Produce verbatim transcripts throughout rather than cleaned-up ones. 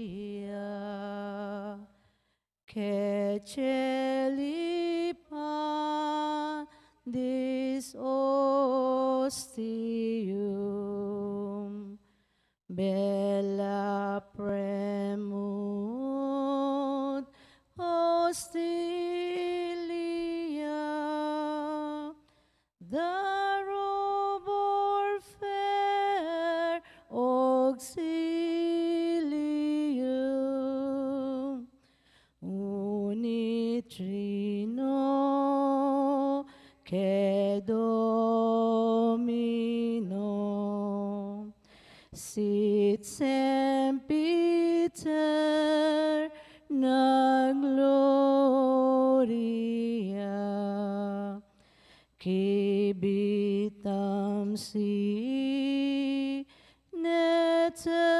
Hostia, que celi pandis ostium, bella premunt hostilia, darobor fer auxilium, uni trino que Domino, sit semper aeterna gloria, qui vitam sine termino,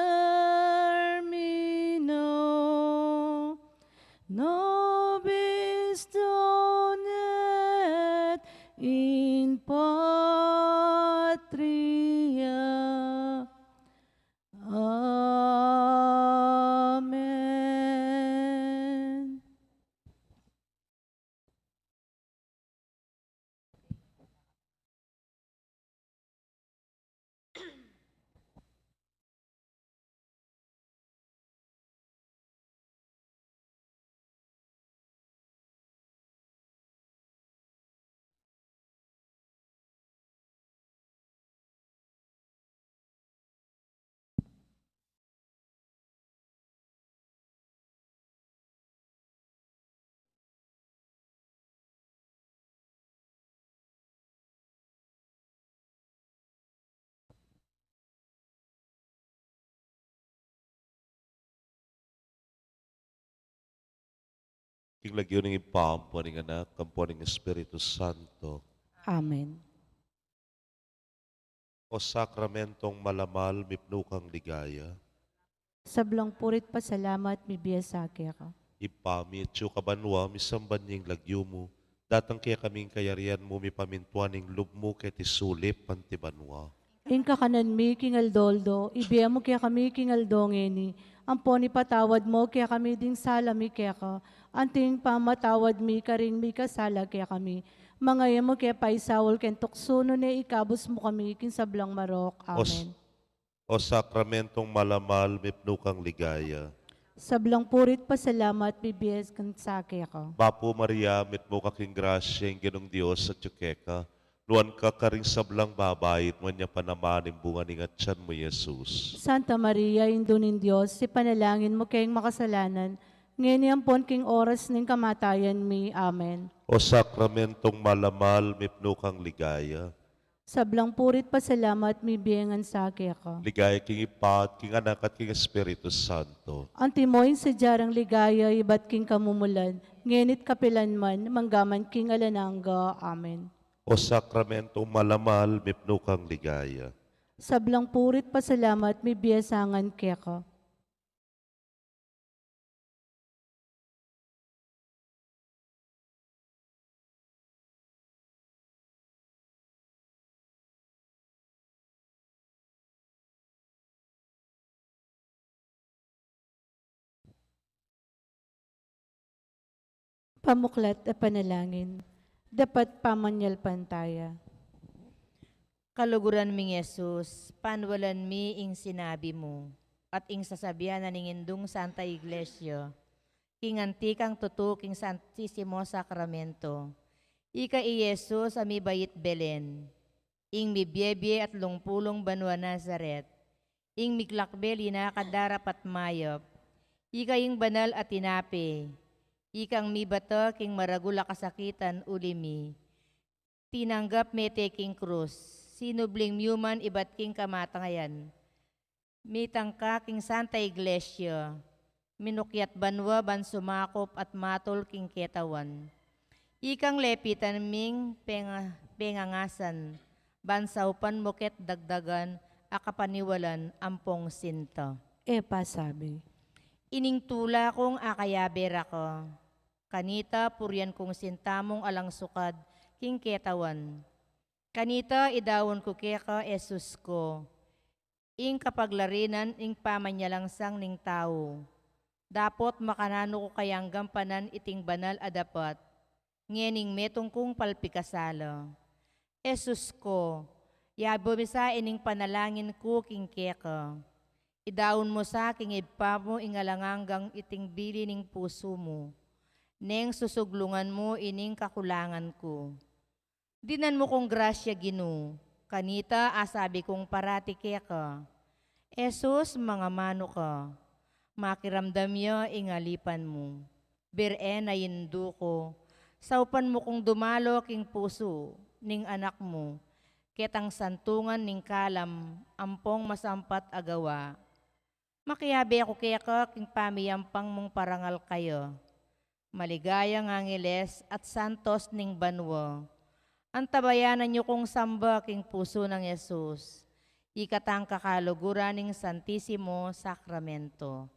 nobis donet in patria. Amen. King lagyu ning Ibpa, ampo ning Anak, ampo ning Espiritu Santo. Amen. O sakramentong malamal, mipnu kang ligaya. Sablang puri't pasalamat, mibie sa keka. Ibpa mi, atsu ka banua, misamban ya ing lagyu mu, datang kekami ing kayarian mu, mipamintuan ing lub mu keti sulip anti banua. Ing kakanan mi king aldo-aldo, ibie mu kekami king aldo ngeni, ampon ipatawad mu kekami ding sala mi keka, anti ing pamamatawad mi karing mikasala kekami. Manga e mu ke paisaul king tuksu, nune ikabus mu kami king sablang marok. O s- Amen. O sakramentong malamal, mipnu kang ligaya. Sablang puri't pasalamat, mibie sa keka. Bapu Maria, mitmu ka king grasya, ing Ginung Dios atyu keka. Nuan ka karing sablang babai, at nuan ya pa naman ing bunga ning atian mu, Jesus. Santa Maria, Indu ning Dios, ipanalangin mu keng makasalanan, ngeni ampon king oras ning kamatayan mi. Amen. O sakramentong malamal, mipnu kang ligaya. Sablang puri't pasalamat, mibie ngan sa keka. Ligaya king Ibpa, at king Anak, at king Espiritu Santo. Antimo ing sadya rang ligaya, ibat king kamumulan, ngeni't kapilan man, manggaman king alang angga. Amen. O sakramentong malamal, mipnu kang ligaya. Sablang puri't pasalamat, mibie sa ngan keka. Pamuklat a panalangin, dapat pamanyalpantaya. Kaluguran ming Jesus, panwalan mi ing sinabi mu, at ing sasabian na ning Indung Santa Iglesia, king anti kang tutu king Santisimo Sakramento. Ika i Jesus a mibait Belen, ing mibiebie at lungpulung banua Nazaret, ing miklakbe linakad darap at mayap, ika ing banal a tinape, ikang mibata king maragul a kasakitan uli mi, tinanggap mete king krus, sinubling miyuman ibat king kamatayan. Mitangka king Santa Iglesia, minukyat banua ban sumakup at matul king ketawan. Ikang lepitan ming penga-, pengangasan, ban saupan mu ket dagdagan a kapaniwalan ampong sinta. E pasabi. Ining tula kung akayabe ra ka. Kanita purian kung sinta mung alang sukad king ketawan. Kanita idaun ku keka, Jesus ku, ing kapaglarinan ing pamanyalansang ning tau. Dapot makananu ku kayang gampanan iting banal a dapat, ngening metung kung palpikasala. Jesus ko, yabe mu sa ining panalangin ku king keka. Idaun mu sa king Ibpa mu ing alang anggang iting bili ning pusu mu. Neng susuglungan mu ining kakulangan ku. Dinan mu kung grasya, Ginu, kanita asabi kung parati keka, Jesus, mangamanu ka. Makiramdam ya ing alipan mu. Birhen a Indu ku, saupan mu kung dumalo king pusu ning Anak mu, ketang santungan ning kalam ampong masampat a gawa. Makiabe ku keka king pamiyampang mung parangal kaya. Maligayang angeles at santos ning banua, antabayanan yu kung samba king pusu nang Jesus, ikatang kakaluguran ning Santisimo Sakramento.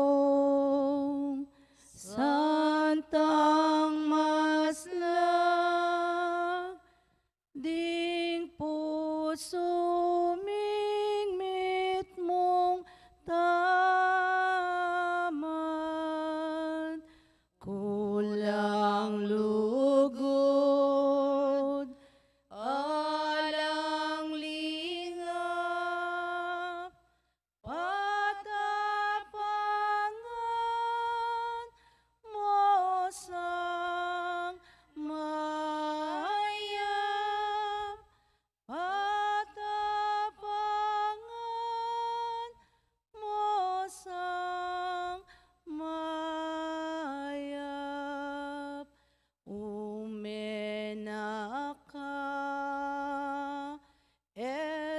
Espiritong Santang Maslag, ding pusu ming mitmung tamad, kulang lugud, alang lingap, patapangan mu sang mayap, patapangan mu sang mayap. Umena ka,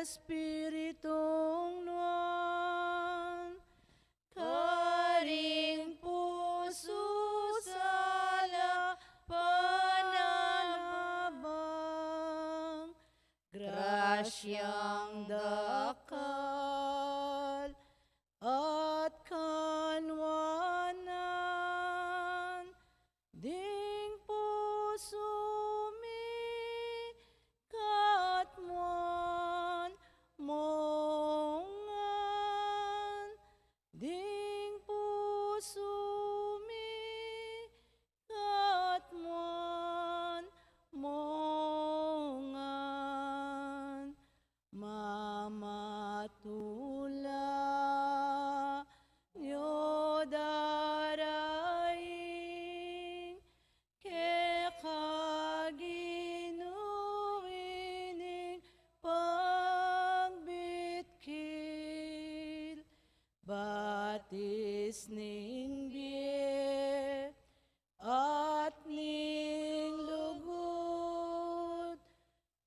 Espiritung Nuan, karing pusu sala panabang, grasyang dakal at kanwanan, ding pusu mi katmuan mu ngan, ding pusu mi katmuan mu ngan, mamatula yu daraing keka, Ginu, ining pagbitkil, batis ning bie at ning lugud,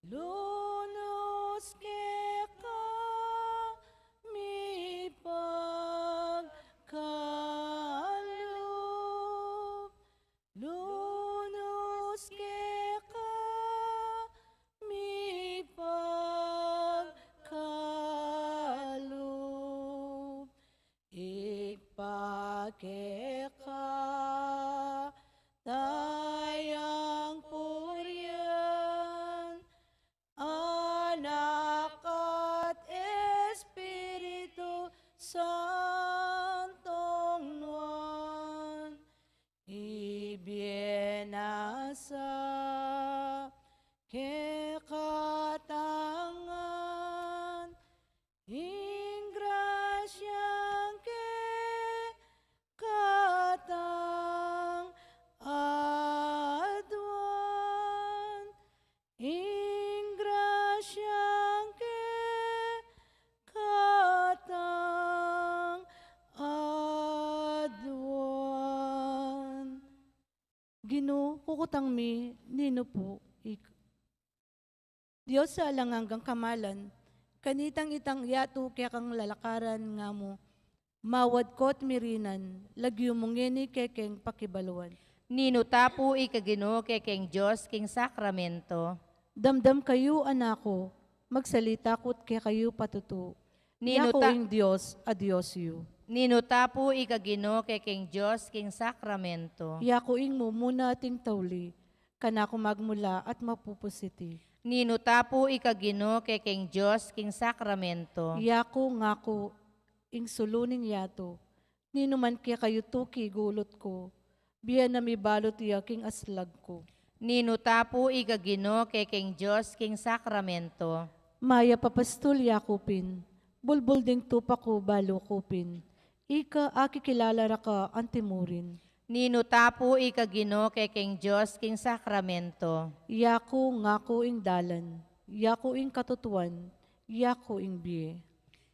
lunus keka mi pagkalub, lunus keka mi pagkalub. Ibpa, keka tayang purian, Anak at Espiritu Santong Nuan, ibie na sa kekatang ngan ing grasyang kekatang aduan, ing grasyang kekatang aduan. Ginu, kukutang mi, ninu pu ika? Dios a alang anggang kamalan, kanitang itang yatu kekang lalakaran nga mu, mawadkot mi rinan, lagyu mu ngeni kekeng pakibaluan. Ninu ta pu ika, Ginu, kekeng Dios king sakramento? Damdam kayu, anak ku, magsalita ku't kekayu patutu. Ninu ta- Yaku ing Dios a Dios yu. Ninu ta pu ika, Ginu, kekeng Dios king sakramento? Yaku ing mumuna ating tauli, kanaku magmula at mapupus iti. Ninu ta pu ika Ginu kekeng Dios king sakramento. Yaku ngaku ing sulu ning yatu, ninu man kekayu tuki gulut ku, bie na mibalut ya king aslag ku. Ninu ta pu ika Ginu kekeng Dios king sakramento. Mayap a pastul yaku pin, bulbul ding tupa ku balu ku pin, ika akikilala ra ka antimurin. Ninu ta pu ika Ginu kekeng Dios king sakramento. Yaku ngaku ing dalan, yaku ing katutuan, yaku ing bie.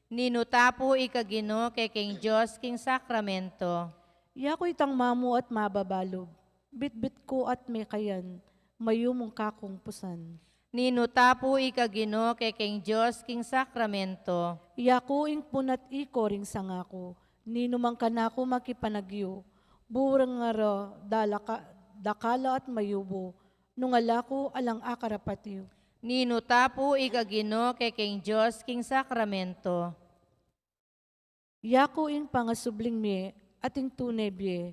Ninu ta pu ika Ginu kekeng Dios king sakramento. Yaku itang mamu at mababalub, bitbit ku at mekayan, mayumung kakung pusan. Ninu ta pu ika Ginu kekeng Dios king sakramento. Yaku ing punat iko ring sanga ku, ninu man kanaku makipanagyu, burang ara dalaka, dakala at mayubu, nung ala ku alang akarapat yu. Ninu ta pu ika Ginu kekeng Dios king sakramento. Yaku ing pangasubling mie at ing tune bie,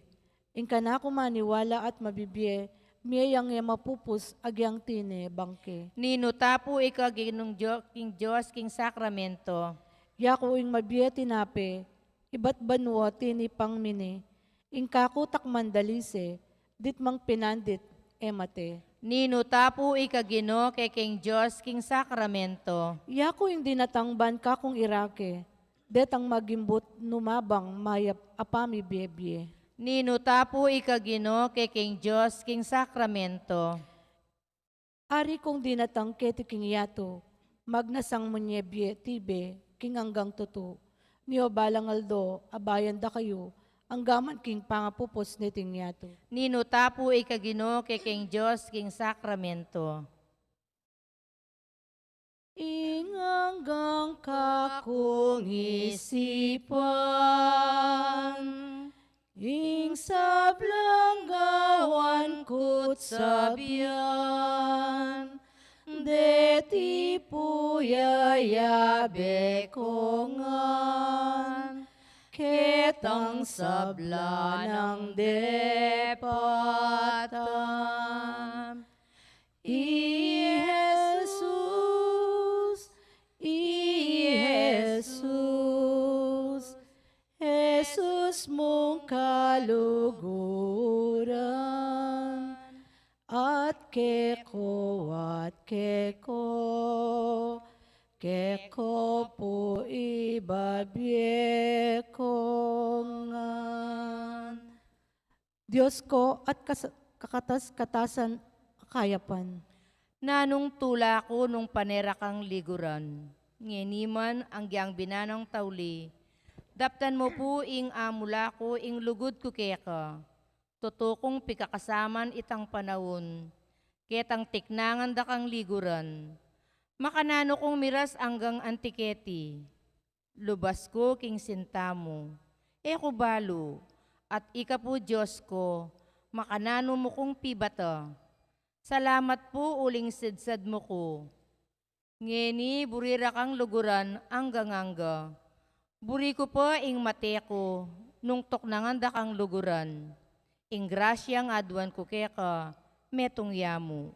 ing kanaku maniwala at mabibie, mie yang e mapupus agyang tine bangke. Ninu ta pu ika Ginung Dio-, king Dios king sakramento. Yaku ing mabie tinape, ibat banua tinipang mine, ing kaku takman dalise, dit mang pinandit, e mate. Ninu ta pu ika Ginu kekeng Dios king sakramento. Yaku ing dinatang ban kakung irake, detang magimbut nu mabang mayap a pamibie-bie. Ninu ta pu ika Ginu kekeng Dios king sakramento. Ari kung dinatang keti king yatu, magnasang mu ne bie tibe king anggang tutu. Nio balang aldo, abayan da kayu, anggaman king pangapupus niting yatu. Ninu ta pu ika Ginu kekeng Dios king sakramento. Ing anggang kakung isipan, ing sablang gawan ku't sabian, deti pu yayabe ku ngan, ketang sabla nang depatan. I Jesus, i Jesus, Jesus mung kaluguran, at keko, at keko, keko pu ibabie ku ngan. Dios ku at kas-, kakatas-katasan a kayapan. Nanung tula ku nung pane ra kang liguran, ngeni man anggyang binanang tauli, daptan mu pu ing amula ku ing lugud ku keka, tutu kung pikakasaman itang panaun, ketang tiknangan da kang liguran, makananu kung miras anggang anti keti. Lubas ku king sinta mu, e ku balu, at ika pu Dios ku, makananu mu kung pibata. Salamat pu uling sidsad mu ku. Ngeni buri ra kang luguran anggang angga. Buri ku pa ing mate ku, nung tuknangan da kang luguran. Ing grasyang aduan ku keka, metung ya mu.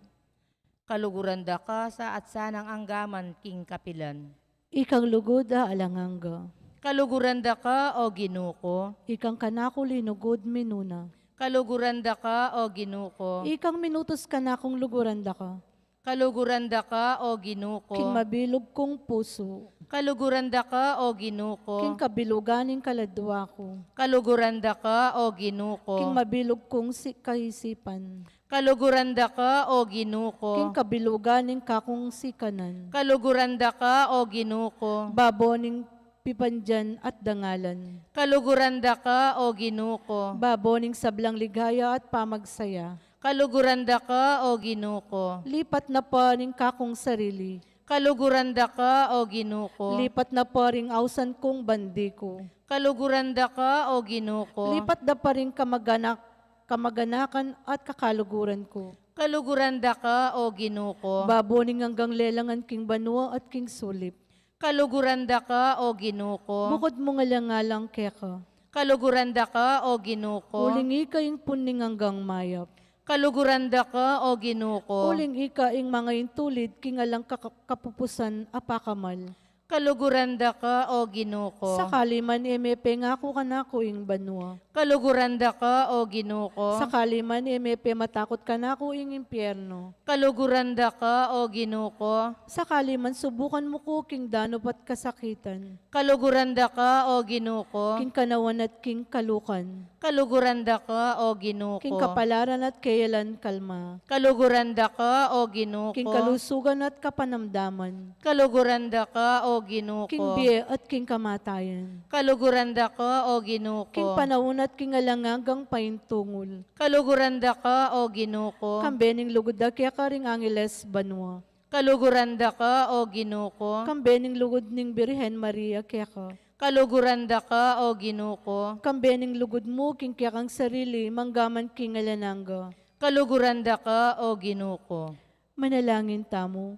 Kaluguran da ka sa at sanang anggaman king kapilan. Ikang lugud a alang angga. Kaluguran da ka, o Ginu ku. Ikang kanaku linugud minuna. Kaluguran da ka, o Ginu ku. Ikang minutus kanakung luguran da ka. Kaluguran da ka, o Ginu ku. King mabilug kung pusu. Kaluguran da ka, o Ginu ku. King kabilugan ning kaladua ku. Kaluguran da ka, o Ginu ku. King mabilug kung si-, kaisipan. Kaluguran da ka, o Ginu ku. King kabilugan ning kakung sikanan. Kaluguran da ka, o Ginu ku. Babo ning pipandian at dangalan. Kaluguran da ka, o Ginu ku. Babo ning sablang ligaya at pamagsaya. Kaluguran da ka, o Ginu ku. Lipat na pa ning kakung sarili. Kaluguran da ka, o Ginu ku. Lipat na pa ring ausan kung bandi ku. Kaluguran da ka, o Ginu ku. Lipat da pa ring kamaganak-, kamaganakan at kakaluguran ku. Kaluguran da ka, o Ginu ku. Babo ning anggang lelangan king banua at king sulip. Kaluguran da ka, o Ginu ku. Bukud mung alang-alang keka. Kaluguran da ka, o Ginu ku. Uling ika ing pun ning anggang mayap. Kaluguran da ka, O Ginu ku. Uling ika ing mangaintulid king alang ka-, kapupusan a pakamal. Kaluguran da ka, O Ginu ku. Sakali man e me pengaku kanaku ing banua. Kaluguran da ka, O Ginu ku. Sakali man e me pematakut kanaku ing impiernu. Kaluguran da ka, O Ginu ku. Sakali man subukan mu ku king danup at kasakitan. Kaluguran da ka, O Ginu ku. King kanawan at king kalukan. Kaluguran da ka, O Ginu ku. King kapalaran at keyalan kalma. Kaluguran da ka, O Ginu ku. King kalusugan at kapanamdaman. Kaluguran da ka, O Ginu ku. King bie at king kamatayan. Kaluguran da ka, O Ginu ku. King panaun at king alang anggang paintungul. Kaluguran da ka, O Ginu ku. Kambe ning lugud da keka ring angeles banua. Kaluguran da ka, O Ginu ku. Kambe ning lugud ning Birhen Maria keka. Kaluguran da ka, O Ginu ku. Kambe ning lugud mu king kekang sarili, mangga man king alang angga. Kaluguran da ka, O Ginu ku. Manalangin tamu.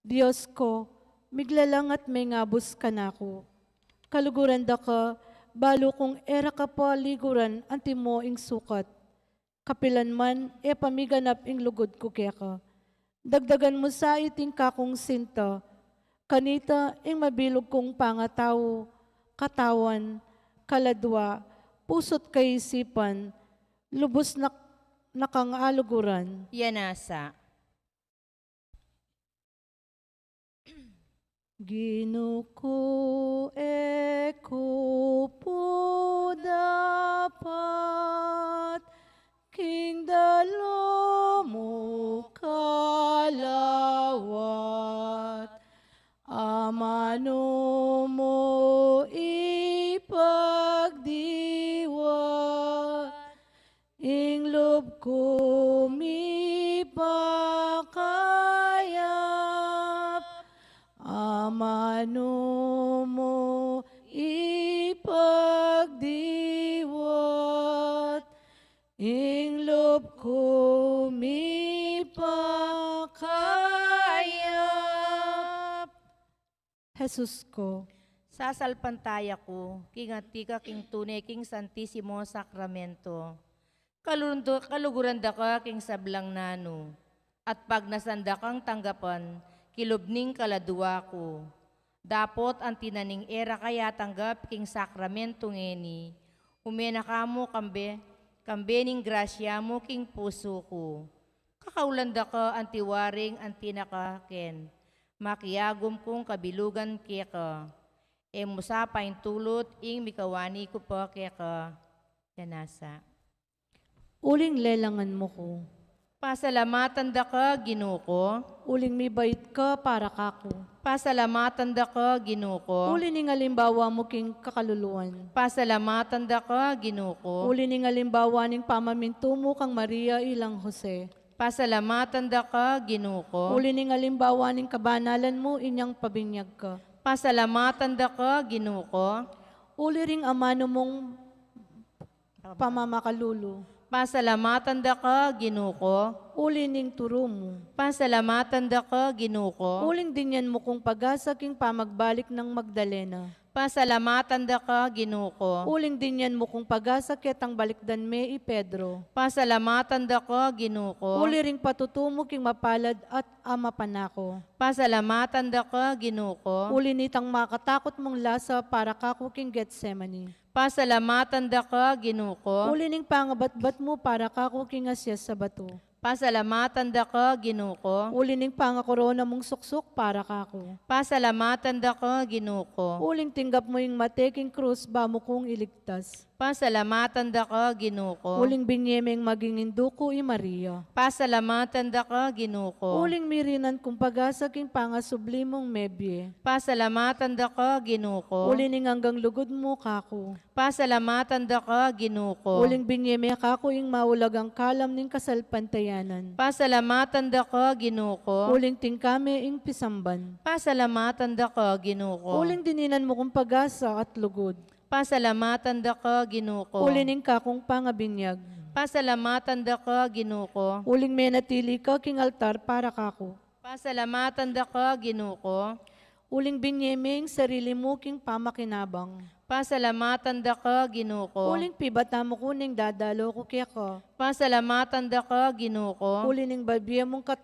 Dios ku, miglalang at mengabus kanaku. Kaluguran da ka, balu kung e ra ka pa liguran antimo ing sukat. Kapilan man, e pa miganap ing lugud ku keka. Dagdagan mu sa iting kakung sinta. Kanita ing mabilug kung pangatau, katawan, kaladua, pusu't kaisipan, lubus na, na kang aluguran. Yan nasa. Ginu ku, e ku pu dapat king dalu mu kalawat, amanu mu ipagdiwat, ing lub ku mipakayap, amanu mu ipagdiwat, ing lub ku mipakayap. Jesus ku. Sasalpantaya ku, king anti ka king tune king Santisimo Sakramento. Kalundu-, kaluguran da ka king sablang nanu, at pagnasan da kang tanggapan, kilub ning kaladua ku. Dapot anti na ning e ra ka yatanggap king sakramento ngeni, ume na ka mu kambe, kambe ning grasya mu king pusu ku. Kakaulan da ka anti waring anti na ka ken, makiagum kung kabilugan keka. E mu sa paintulut ing mikawani ku pa keka. Yan nasa. Uling lelangan mu ku. Pasalamatan da ka, Ginu ku. Uling mibait ka para kaku. Pasalamatan da ka, Ginu ku. Uli ning alimbawa mu king kakaluluan. Pasalamatan da ka, Ginu ku. Uli ning alimbawa ning pamamintu mu kang Maria ilang Jose. Pasalamatan da ka, Ginu ku. Uli ning alimbawa ning kabanalan mu inyang pabinyag ka. Pasalamatan da ka, Ginu ku. Uli ring amanu mung pamamakalulu. Pasalamatan da ka, Ginu ku. Uli ning turu mu. Pasalamatan da ka, Ginu ku. Uling dinyan mu kung pag-asa king pamagbalik nang Magdalena. Pasalamatan da ka, Ginu ku. Uling dinyan mu kung pag-asa ketang balikdan me i Pedro. Pasalamatan da ka, Ginu ku. Uli ring patutu mu king mapalad at a mapanaku. Pasalamatan da ka, Ginu ku. Uli nitang makatakut mung lasa para kaku king Getsemani. Pasalamatan da ka, Ginu ku. Uli ning pangabatbat mu para kaku king asia sa batu. Pasalamatan da ka, Ginu ku. Uli ning pangakorona mung suksuk para kaku. Pasalamatan da ka, Ginu ku. Uling tinggap mu ing mate king krus ba mu kung iligtas. Pasalamatan da ka, Ginu ku. Uling binye meng maging indu ku i Maria. Pasalamatan da ka, Ginu ku. Uling mirinan kung pag-asa king pangasubli mung mebie. Pasalamatan da ka, Ginu ku. Uli ning anggang lugud mu kaku. Pasalamatan da ka, Ginu ku. Uling binye me kaku ing maulagang kalam ning kasalpantayanan. Pasalamatan da ka, Ginu ku. Uling tingka me ing pisamban. Pasalamatan da ka, Ginu ku. Uling dininan mu kung pag-asa at lugud. Pasalamatan da ka, Ginu ku. Uli ning kakung pangabinyag. Pasalamatan da ka, Ginu ku. Uling menatili ka king altar para kaku. Pasalamatan da ka, Ginu ku. Uling binye me ing sarili mu king pamakinabang. Pasalamatan da ka, Ginu ko. Uling pibata mu ku neng dadalo ku keka. Pasalamatan da ka, Ginu ko. Uli ning babie mung kat-,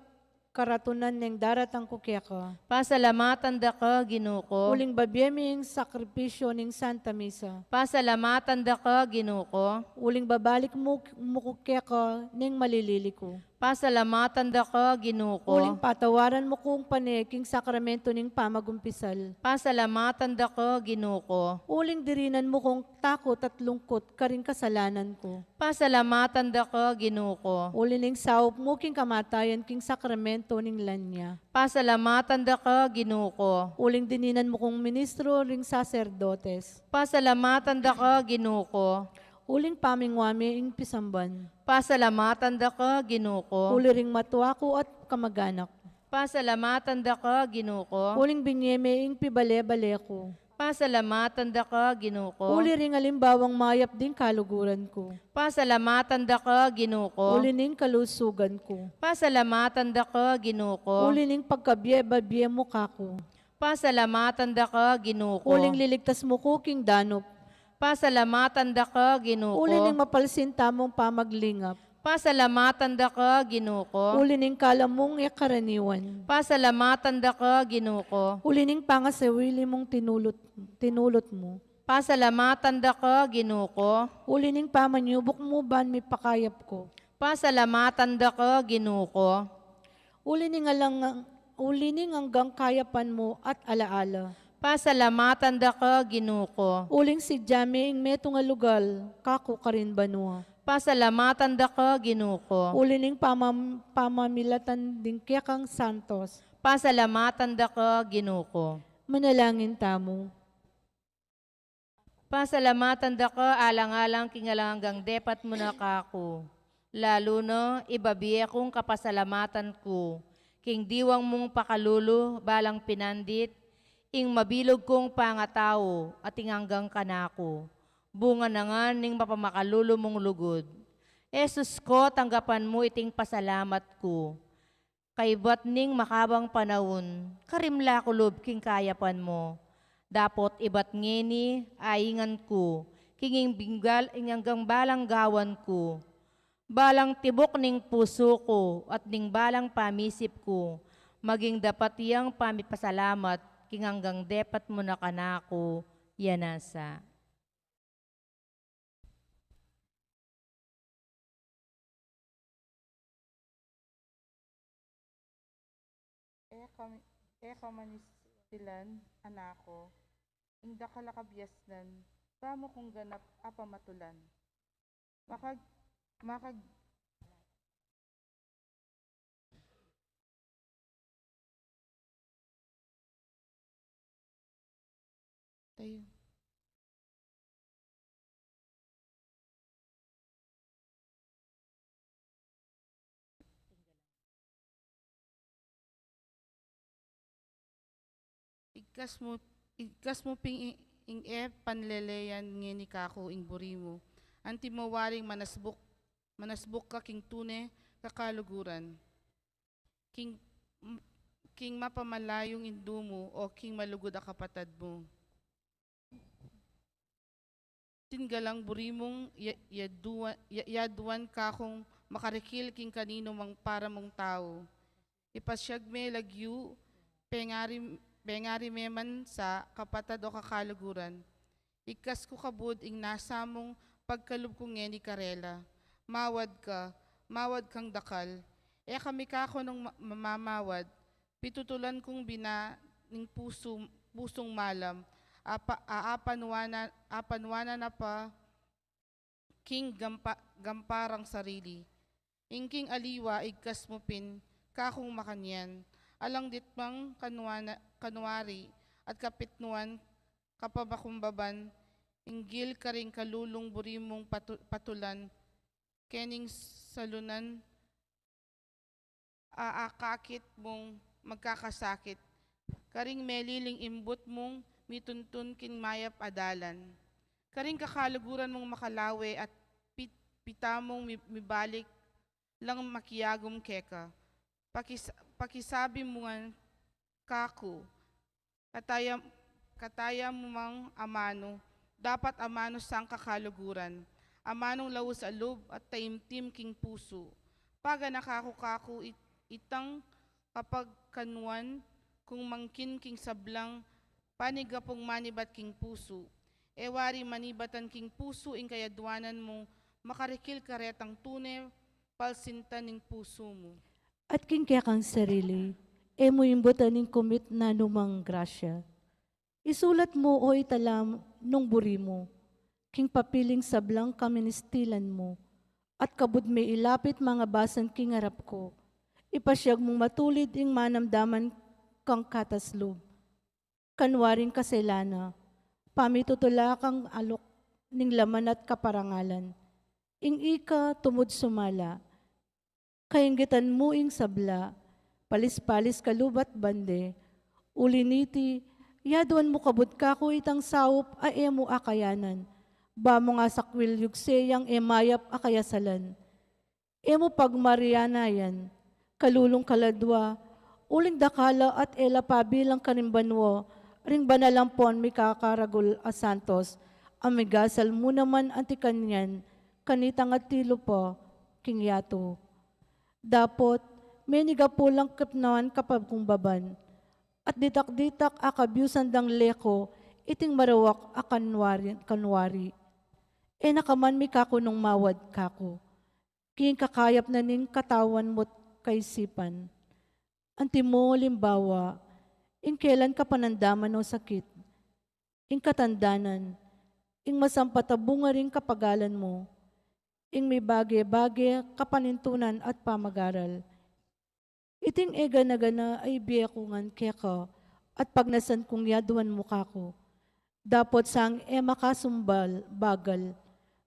karatunan neng daratang ku keka. Pasalamatan da ka, Ginu ko. Uling babie me ing sakripisyu ning Santa Misa. Pasalamatan da ka, Ginu ko. Uling babalik mu, mu ku keka neng malilili ku. Pasalamatan da ka, Ginu ko. Uling patawaran mu kung pane king sakramento ning pamagumpisal. Pasalamatan da ka, Ginu ko. Uling dirinan mu kung takut at lungkut karing kasalanan ku. Pasalamatan da ka, Ginu ko. Uli ning saup mu king kamatayan king sakramento ning lanya. Pasalamatan da ka, Ginu ko. Uling dininan mu kung ministro ring saserdotes. Pasalamatan da ka, Ginu ko. Uling pamingwa me ing pisamban. Pasalamatan da ka, Ginu ko. Uli ring matwa ku at kamaganak. Pasalamatan da ka, Ginu ko. Uling binye me ing pibale-bale ku. Pasalamatan da ka, Ginu ko. Uli ring alimbawang mayap ding kaluguran ku. Pasalamatan da ka, Ginu ko. Uli ning kalusugan ku. Pasalamatan da ka, Ginu ko. Uli ning pagkabie-babie mu kaku. Pasalamatan da ka, Ginu ko. Uling liligtas mu ku king danup. Pasalamatan da ka, Ginu ko. Uli ning mapalsinta mung pamaglingap. Pasalamatan da ka, Ginu ko. Uli ning kalam mung e karaniwan. Pasalamatan da ka, Ginu ko. Uli ning pangasawili mung tinulut, tinulut mu. Pasalamatan da ka, Ginu ko. Uli ning pamanyubuk mu ban mipakayap ku. Pasalamatan da ka, Ginu ko. Uli ning alang, uli ning anggang kayapan mu at alaala. Pasalamatan da ka, Ginu ko. Uling sidya me ing metung a lugal kaku karin banua. Pasalamatan da ka, Ginu ko. Uli ning pamam-, pamamilatan ding kekang santos. Pasalamatan da ka, Ginu ko. Manalangin tamu. Pasalamatan da ka alang-alang king alang anggang depat mu na kaku. Lalu na, ibabie kung kapasalamatan ku king diwang mung pakalulu balang pinandit, ing mabilug kung pangatau at ing anggang kanaku. Bunga na ngan ning mapamakalulu mung lugud. Jesus ko, tanggapan mu iting pasalamat ku. Kaybat ning makabang panaun, karim la ku lub king kayapan mu. Dapot ibat ngeni, aingan ku king ing binggal, ing anggang balang gawan ku. Balang tibuk ning pusu ku at ning balang pamisip ku, maging dapat yang pamipasalamat king anggang depat mu na kanaku, ya nasa. E ka, e ka manistilan, anak ko, ing dakal a kabiasnan, ba mu kung ganap a pamatulan. Makag-, makag-, Tayo. Igkas mu, igkas mu pin ing, ing e panleleyan ngeni kaku ing buri mu. Antimo waring manasbuk, manasbuk ka king tune kakaluguran. King, king mapamalayung indu mu o king malugud a kapatad mu. Tinggalang buri mung ya-, yaduan, ya-, yaduan kakung makarikil king kaninu mang para mung tau. Ipasiag me lagyu, pengari, pengari me man sa kapatad o kakaluguran. Ikas ku kabud ing nasa mung pagkalub ku ngeni karela. Mawad ka, mawad kang dakal. E kami kaku nung ma-, mamamawad, pitutulan kung bina ning pusu, pusung malam, apa, a, apanuanan, apanuanan na pa king gampa, gamparang sarili. Ing king aliwa, igkas mu pin kakung makanyan. Alang ditmang kanuana, kanuari at kapitnuan, kapamakumbaban, inggil karing kalulung buri mung patu-, patulan, kening salunan, a, akakit mung magkakasakit, karing meliling imbut mung mituntun king mayap a dalan, karing kakaluguran mung makalawe at pit-, pita mung mi-, mibalik lang makiagum keka. Pakis-, pakisabi mu ngan kaku, Kataya, kataya mu mang amanu, dapat amanu sang kakaluguran, amanung laus a lub at taimtim king pusu. Pagana kaku kaku it-, itang kapagkanuan kung mangkin king sablang panigapung manibat king pusu. E wari manibatan king pusu ing kayaduanan mung makarikil karetang tune palsintan ning pusu mu. At king kekang sarili, e mu imbutan ing kumit na numang grasya. Isulat mu o italam nung buri mu, king papiling sablang kaministilan mu, at kabud me ilapit mangabasan king arap ku, ipasyag mung matulid ing manamdaman kang katas lub. Kanwaring kaselana, pamitutula kang alok ning laman at kaparangalan. Ing ika tumud sumala, kainggitan mu ing sabla, palis-palis ka lub at bande, uli niti, yaduan mu kabud kaku itang saup a e mu akayanan, ba mung asakwil yugse yang e mayap a kayasalan. E mu pagmarianayan, kalulung kaladua, uling dakal la at e la pabilang karing banua, ring banal ampon mikakaragul a santos, a migasal mu naman anti kanyan, kanitang atiu pa king yatu. Dapot, menigapu lang kepnawan kapagkumbaban, at ditak-ditak a kabiusan dang leko, iting marawak a kanwari, kanwari. E na ka man mikakunung mawad kaku, king kakayap na ning katawan mu't kaisipan. Antimo, alimbawa, ing kelan kapanandaman o sakit, ing katandanan, ing masampat a bunga ring kapagalan mu, ing mibage-bage kapanintunan at pamagaral. Iting e gana-gana a ibie ku ngan keka, at pagnasan kung yaduan mu kaku. Dapot sang e makasumbal, bagal,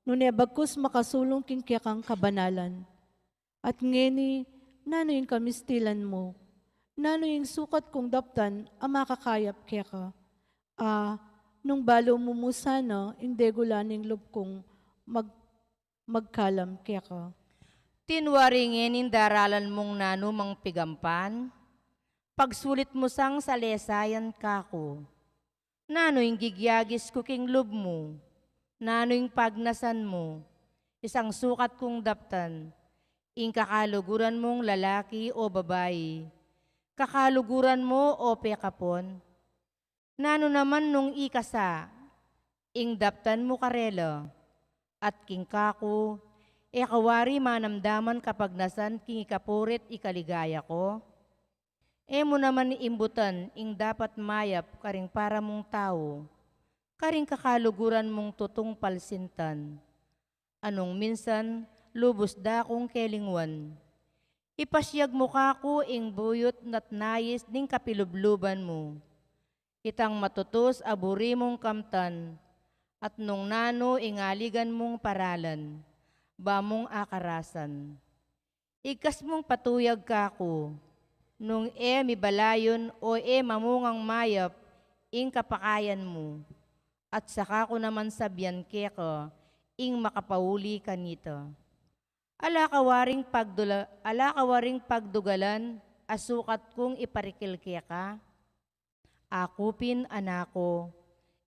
nune bagkus makasulung king kekang kabanalan. At ngeni, nanu ing kamistilan mu? Nanu ing sukat kung daptan a makakayap keka? A, nung balu mu mu sana ing degula ning lub kung mag-, magkalam keka. Tinwari ngening daralan mung nanu mang pigampan, pagsulit mu sang salesayan kaku. Nanu ing gigyagis ku king lub mu? Nanu ing pagnasan mu? Isang sukat kung daptan, ing kakaluguran mung lalaki o babai, kakaluguran mu o pekapon? Nanu naman nung ikasa, ing daptan mu karela? At king kaku, e ka wari manamdaman kapagnasan king ikapurit ikaligaya ku? E mu naman imbutan ing dapat mayap karing para mung tau, karing kakaluguran mung tutung palsintan. Anung minsan, lubus da kung kelingwan. Ipasyag mu kaku ing buyut na't nais ning kapilubluban mu. Itang matutus a buri mung kamtan, at nung nanu ing aligan mung paralan, ba mung akarasan. Igkas mung patuyag kaku, nung e mibalayun o e mamungang mayap ing kapakayan mu, at saka ku naman sabian keka ing makapauli kanita. Ala ka waring pagdula-, ala ka waring pagdugalan a sukat kung iparikil keka? Aku pin, anak ku,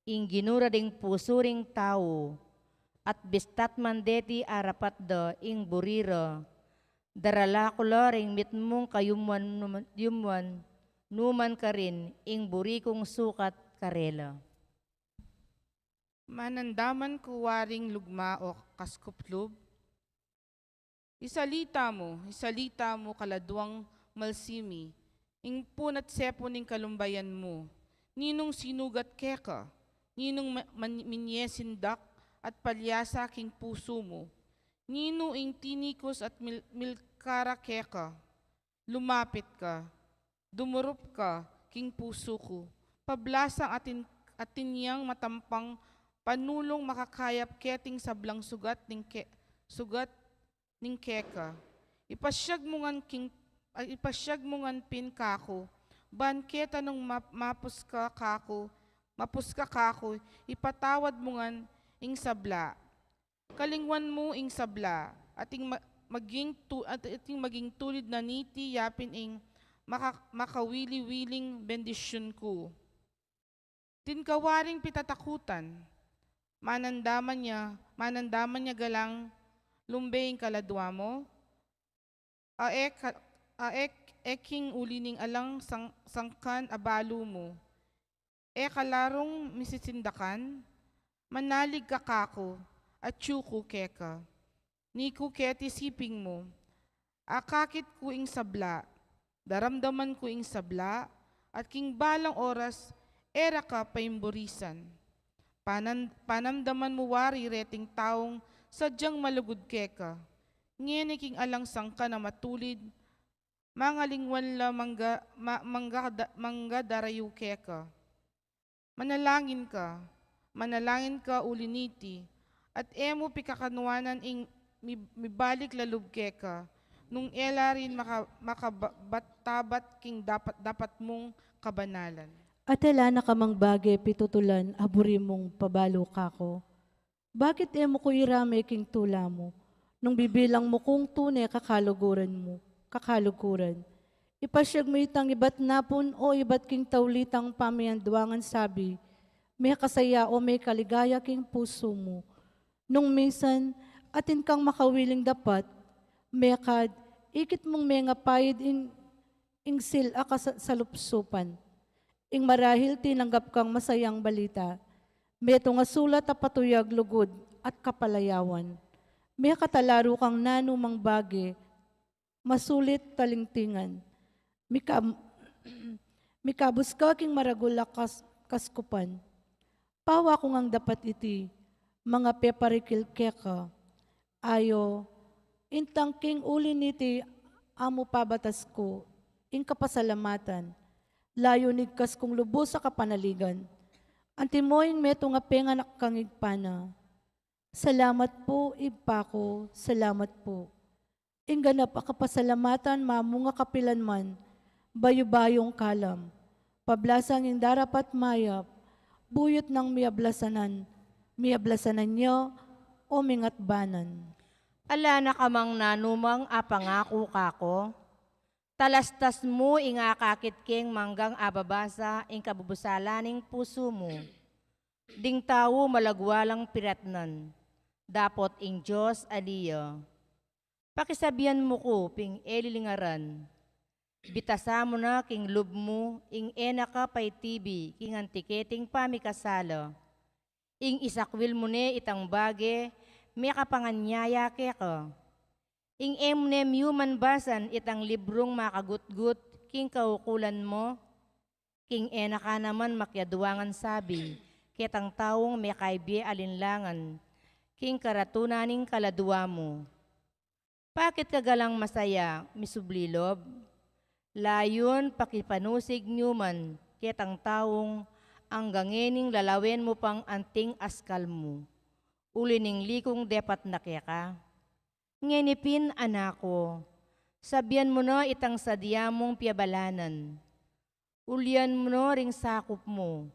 ing Ginu ra ding pusu ring tau, at bistat man deti arapat da ing buri ra, darala ku la ring mitmung kayumwan numan, yumwan numan karin ing buri kung sukat karela. Manandaman ku waring lugma o kaskuplub? Isalita mu, isalita mu kaladuang malsimi, ing pun at sepu ning kalumbayan mu. Ninung sinugat keka? Ninung ma-, man-, minye sindak at palyasa king pusu mu? Ninu ing tinikus at mil-, milkara keka? Lumapit ka, dumurup ka king pusu ku, pablasang atin, atin yang matampang panulung makakayap keting sablang sugat ning ke-, sugat ning keka. Ipasyag mu ngan king, ay, ipasyag mu ngan pin kaku, ban keta nung ma-, mapus ka kaku, mapus ka kaku, ipatawad mu ngan ing sabla. Kalingwan mu ing sabla, ating ma-, maging tu-, at-, ating maging tulid na niti yapin ing maka-, makawili-wiling bendisyun ku. Atin ka waring pitatakutan. Manandaman ya, manandaman ya galang lumbe ing kaladua mu? A e ka, a e, e king uli ning alang sang-, sangkan a balu mu. E ka la rung misisindakan? Manalig ka kaku, atyu ku keka. Ni ku keti siping mu, akakit ku ing sabla, daramdaman ku ing sabla, at king balang oras, e ra ka paimburisan. Panan-, panamdaman mu wari reting taung sadyang malugud keka. Ngeni king alang sangkan a matulid, mangalingwan la mangga-, ma-, mangga-, manggadarayu keka. Manalangin ka, manalangin ka uli niti, at e mu pikakanuanan ing mi-, mibalik la lub keka, nung e la rin maka-, makabatabat king dapat-dapat mung kabanalan. At e la na ka mang bage pitutulan a buri mung pabalu kaku. Bakit e mu ku irame king tula mu, nung bibilang mu kung tune kakaluguran mu, kakaluguran? Ipasyag mu itang ibat napun o ibat king tauli tang pamianduangan sabi, mekasaya o mekaligaya king pusu mu. Nung minsan, atin kang makawiling dapat, mekad, ikit mung mengapaid ing, ing sil a kasa-, salupsupan. Ing marahil tinanggap kang masayang balita. Metung a sulat a patuyag lugud at kapalayawan. Mekatalaru kang nanu mang bage, masulit talingtingan. Mika-, mikabus ka king maragul a kas-, kaskupan. Pawa ku ngang dapat iti, mangapeparikil keka. Ayo, intang king uli niti amu pabatas ku, ing kapasalamatan, layun igkas kung lubus a kapanaligan. Antimo ing metung a penganak kang Ibpa na. Salamat pu, Ibpa ku, salamat pu. Ing ganap a kapasalamatan mamunga kapilan man, bayu-bayung kalam. Pablasang ing darapat mayap, buyut nang miablasanan, miablasanan ya, o mingatbanan. Ala na ka mang nanumang apangaku kaku, talastas mu ing akakit keng manggang ababasa ing kabubusalan ning pusu mu. Ding tau malagwa lang piratnan, dapot ing Dios ali ya. Pakisabian mu ku pin e lilingaran. Bitasa mu na king lub mu ing e na ka paitibi king anti keting pamikasala. Ing isakwil mu ne itang bage mekapanganyaya keka. Ing e mu ne miuman basan itang librung makagutgut king kaukulan mu. King e na ka naman makiaduangan sabi ketang taung mekaibie alinlangan king karatunan ning kaladua mu. Bakit ka galang masaya, misubli lub? Layun pakipanusig mu man ketang taung anggang ngening lalawen mu pang anting askal mu. Uli ning likung depat na keka. Ngeni pin, anak ku, sabian mu na itang sadya mung piabalanan. Ulian mu no ring sakup mu.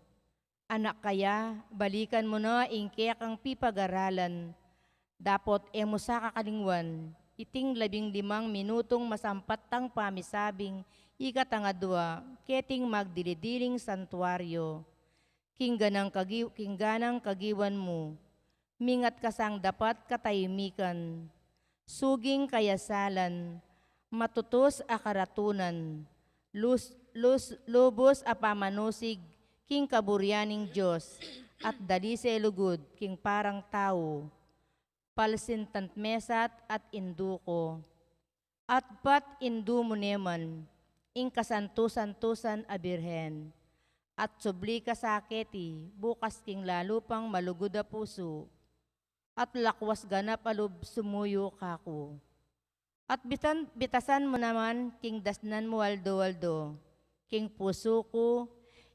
Anak kaya, balikan mu no ing kekang pipagaralan. Dapot e mu sa kakalingwan iting labing limang minutung masampat tang pamisabing ika tang adua keting magdili-diling santuario. King ganang kagi-, king ganang kagiwan mu, mingat ka sang dapat kataymikan, suging kayasalan, matutus a karatunan, lus-, lus-, lubus a pamanusig king kaburian ning Dios, at dalise lugud king parang tau, palsintan mesat at indu ku. At bat indu mu ne man, ing kasantu-santusan a Birhen, at subli ka sa keti bukas king lalu pang malugud a pusu, at lakwas ganap a lub sumuyu kaku. At bitan-, bitasan mu naman king dasnan mu aldo-aldo, king pusu ku,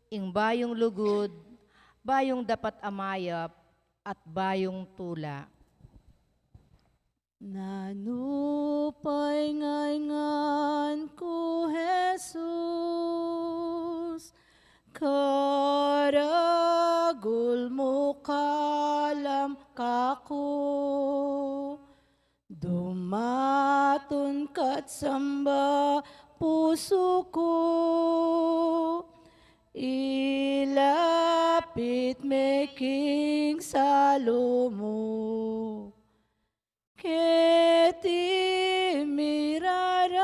ing bayung lugud, bayung dapat a mayap, at bayung tula. Nanu pay ngeni ngan ku, Jesus, karagul mu kalam kaku. Dumatun ka't samba pusu ku, ila It me king salu mu. Keti miraratun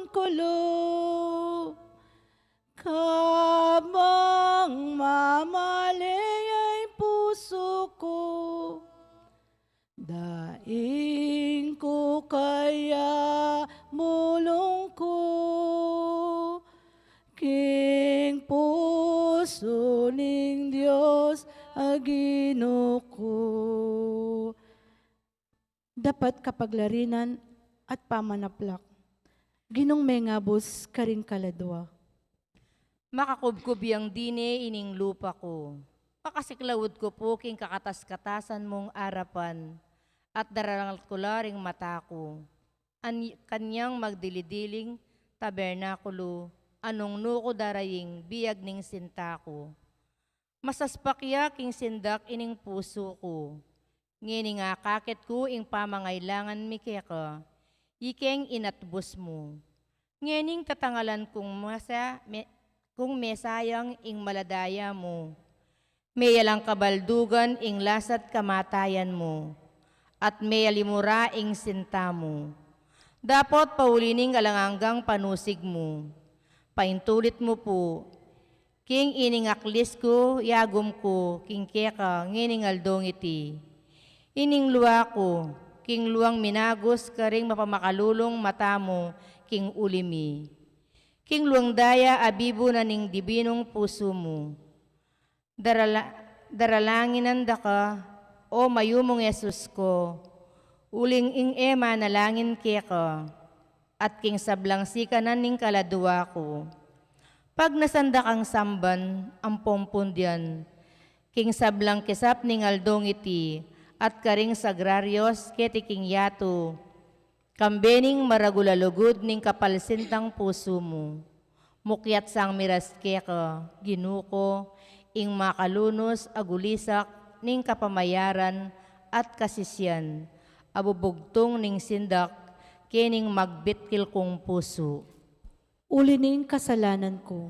ku lu, kabang mamaley ing pusu ku. Daing ku kaya mulung ku king pusu ning Dios a Ginu ku. Dapat kapaglarinan at pamanaplak. Ginung mengabus karing kaladua. Makakubkub yang dine ining lupa ku. Pakasiklaud ku pu king kakatas-katasan mung arapan, at daralan ku la ring mata ku. An-, kanyang magdili-diling tabernakulu, anung nu ku daraing biag ning sinta ku. Masaspak ya king sindak ining pusu ku. Ngening akakit ku ing pamangailangan mi keka, ikeng inatbus mu. Ngening tatangalan kung masa-, me-, kung mesayang ing maladaya mu. Meyalang kabaldugan ing lasat kamatayan mu, at meyalimura ing sinta mu. Dapot pauli ning alang anggang panusig mu. Paintulit mu pu, king ining aklis ku, yagum ku, king keka, ngening aldong iti. Ining lua ku, king luang minagus karing mapamakalulung mata mu, king uli mi. King luang daya abibu na ning dibinung pusu mu. Darala-, daralanginan da ka, o mayumung Jesus ku, uling ing e manalangin keka, at king sablang sikanan ning kaladua ku. Pagnasan da kang samban, ampon pundian, king sablang kisap ning aldong iti, at karing sagrarios keti king yatu, kambe ning maragul a lugud ning kapalsintang pusu mu. Mukyat sang miras keka, Ginu ku, ing makalunus a gulisak ning kapamayaran at kasisian, a bubugtung ning sindak kening magbitkil kung pusu. Uli ning kasalanan ku.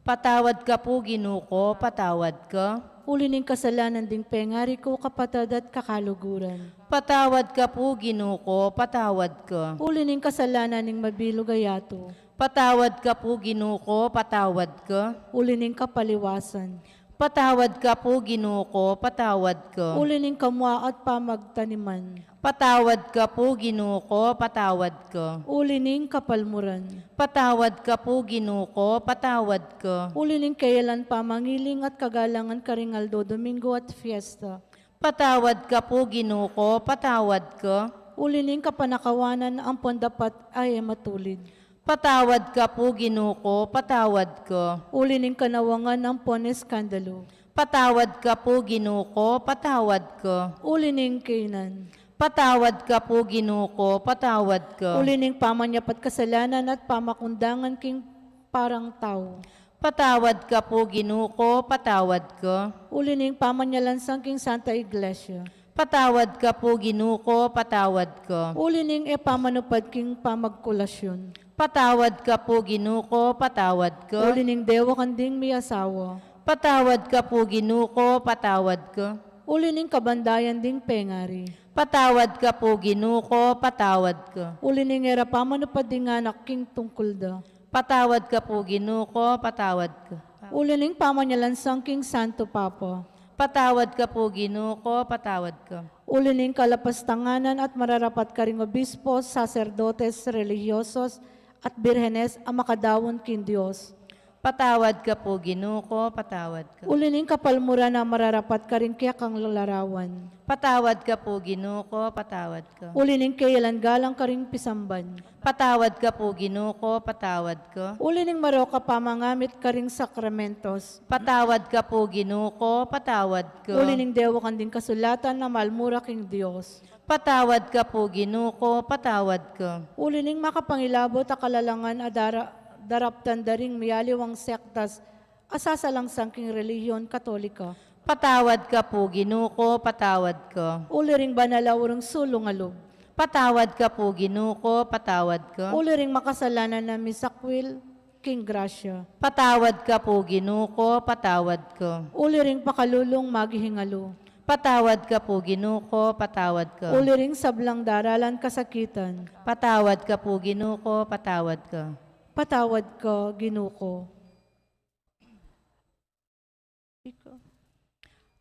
Patawad ka pu, Ginu ku, patawad ka. Uli ning kasalanan ding pengari ku, kapatad at kakaluguran. Patawad ka pu, Ginu ku, patawad ka. Uli ning kasalanan ning mabilug a yatu. Patawad ka pu, Ginu ku, patawad ka. Uli ning kapaliwasan. Patawad ka pu, Ginu ku, patawad ka. Uli ning kamua at pamagtaniman. Patawad ka pu, Ginu ku, patawad ka. Uli ning kapalmuran. Patawad ka pu, Ginu ku, patawad ka. Uli ning keyalan pamangiling at kagalangan karing aldo Domingo at fiesta. Patawad ka pu, Ginu ku, patawad ka. Uli ning kapanakawanan ampon dapat a e matulid. Patawad ka pu, Ginu ku, patawad ka. Uli ning kanawangan ampon eskandalu. Patawad ka pu, Ginu ku, patawad ka. Uli ning kainan. Patawad ka pu, Ginu ku, patawad ka. Uli ning pamanyapat kasalanan at pamakundangan king parang tau. Patawad ka pu, Ginu ku, patawad ka. Uli ning pamanyalansang king Santa Iglesia. Patawad ka pu, Ginu ku, patawad ka. Uli ning e pamanupad king pamagkulasyon. Patawad ka pu, Ginu ku, patawad ka. Uli ning dewakan ding miyasawa. Patawad ka pu, Ginu ku, patawad ka. Uli ning kabandayan ding pengari. Patawad ka pu, Ginu ku, patawad ka. Uli ning e ra pamanupad ding anak king tungkul da. Patawad ka pu, Ginu ku, patawad ka. Uli ning pamanyalansang king Santo Papa. Patawad ka pu, Ginu ku, patawad ka. Uli ning kalapastanganan at mararapat karing obispo, saserdotes, relihiyosos, at birhenes a makadaun king Dios. Patawad ka pu, Ginu ku, patawad ka. Uli ning kapalmuran a mararapat karing kekang larawan. Patawad ka pu, Ginu ku, patawad ka. Uli ning keyalan galang karing pisamban. Patawad ka pu, Ginu ku, patawad ka. Uli ning marok a pamangamit karing sakramentos. Patawad ka pu, Ginu ku, patawad ka. Uli ning dewakan ding kasulatan a malmura king Dios. Patawad ka pu, Ginu ku, patawad ka. Uli ning makapangilabot a kalalangan a dara-, daraptan da ring mialiwang sektas a sasalangsang king relihiyon Katolika. Patawad ka pu, Ginu ku, patawad ka. Uli ring banal a urung sulung a lub. Patawad ka pu, Ginu ku, patawad ka. Uli ring makasalanan a misakwil. king grasya. Patawad ka pu, Ginu ku, patawad ka. Uli ring pakalulung maghihingalu. Patawad ka pu, Ginu ku, patawad ka. Uli ring sablang daralan kasakitan. Patawad ka pu, Ginu ku, patawad ka. Patawad ka, Ginu ku.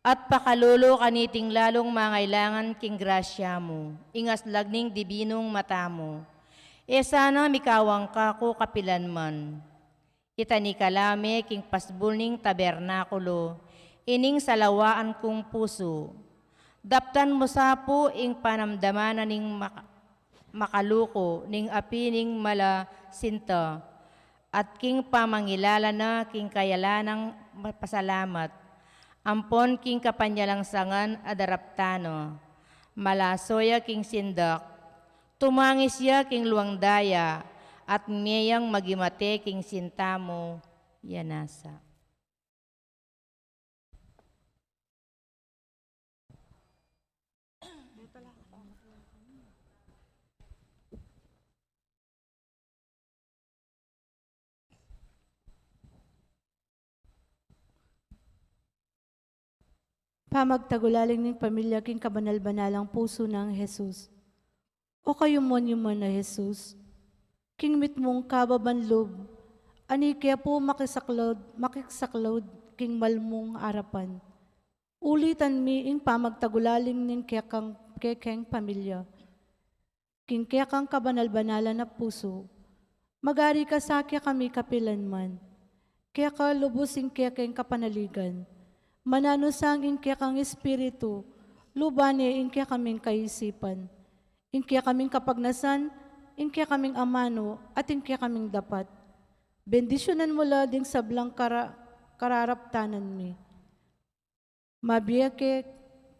At pakalulu kaniting lalung mangailangan king grasya mu, ing aslag ning dibinung mata mu. E sana mikawang kaku kapilanman. Itani ka la me king pasbul ning tabernakulu, ining salawaan kung pusu. Daptan mu sa pu ing panamdaman na ning maka-, makaluku ning api ning mala sinta, at king pamangilala na king kayalanang pasalamat, ampon king kapanyalangsangan a daraptan na. Malaso ya king sindak, tumangis ya king luang daya, at meyang magimate king sinta mu, ya nasa. Pamagtagulaling ning pamilya king kabanal-banalang pusu nang Jesus. O kayuman-yuman a Jesus, king mitmung kababan lub, ani ke pu makisaklud, makisaklud king malmung arapan. Ulitan mi ing pamagtagulaling ning kekang, kekeng pamilya. King kekang kabanal-banalan a pusu, magari ka sa kekami kapilanman. Keka lubus ing kekeng kapanaligan. Mananu sang ing kekang espiritu, luban ne ing kekaming kaisipan. Ing kekaming kapagnasan, ing kekaming amanu, at ing kekaming dapat. Bendisyunan mu la ding sablang kara-, kararaptanan mi. Mabie ke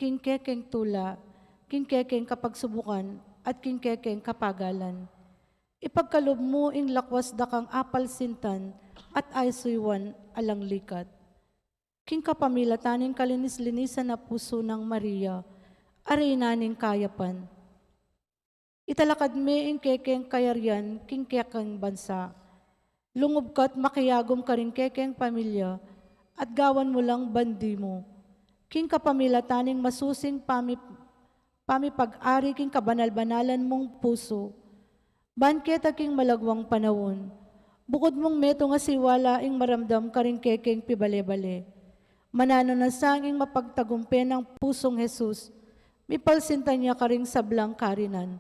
king kekeng tula, king kekeng kapagsubukan, at king kekeng kapagalan. Ipagkalub mu ing lakwas da kang apalsintan at aisuyuan alang likat. King kapamilatan ning kalinis-linisan a pusu nang Maria, a Reyna ning kayapan. Italakad me ing kekeng kayarian king kekeng bansa. Lungub ka't makiagum karing kekeng pamilya, at gawan mu lang bandi mu. King kapamilatan ning masusing pami-, pamipag-ari king kabanal-banalan mung pusu. Ban keta king malagwang panaun, bukud mung metung a siwala ing maramdam karing kekeng pibale-bale. Mananu na sang ing mapagtagumpe nang pusung Jesus, mipalsintan ya karing sablang karinan.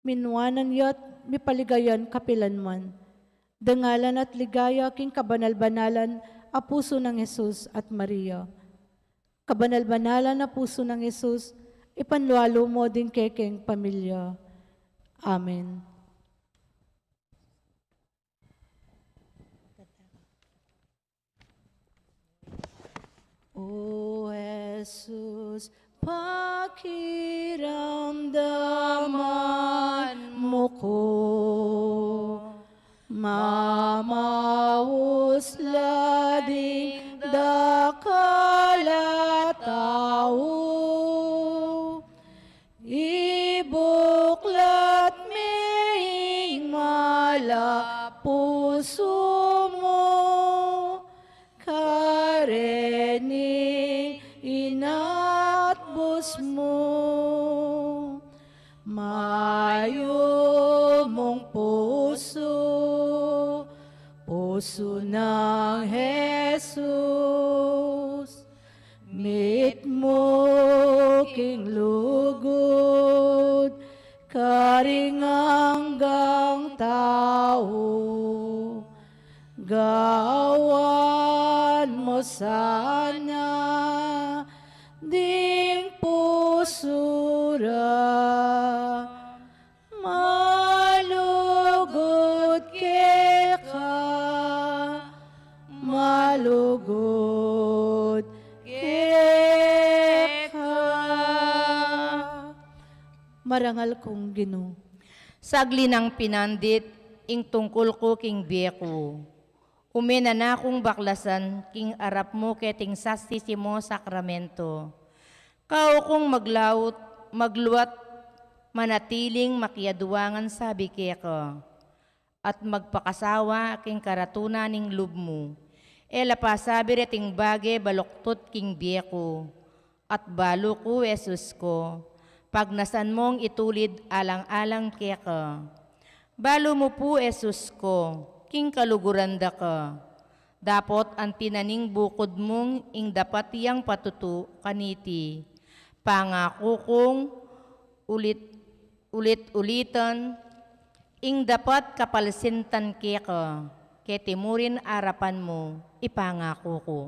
Minuanan ya't mipaligayan kapilanman. Dangalan at ligaya king kabanal-banalan a pusu nang Jesus at Maria. Kabanal-banalan a pusu nang Jesus, ipanlualu mu ding kekeng pamilya. Amen. O Jesus, pakiramdaman mu ku, mamaus la ding dakal a tau. Ibuklat me ing mala pusu mu, kareng inatbus mu. Mayumung pusu, pusu nang Jesus. Mitmu king lugud, karing anggang tau. Gawan mu sana ding pusu ra malugud keka, malugud keka. Marangal kung Ginu. Sagli nang pinandit ing tungkul ku king bie ku. Ume na nakung baklasan king arap mu keting Santisimo Sakramento. Kau kung maglaut, magluat, manatiling makiadwangan sabi keka. at magpakasawa king karatunan ning lub mu. E la pasabi reting bage baluktot king bie ku, at balu ku, Jesus ku, pagnasan mung itulid alang-alang keka. Balu mu pu, Jesus ku, king kaluguran da ka. Dapot anti na ning bukud mung ing dapat yang patutu kaniti. Pangaku kung ulit, ulit-ulitan, ing dapat kapalsintan keka, keti murin arapan mu, ipangaku ku.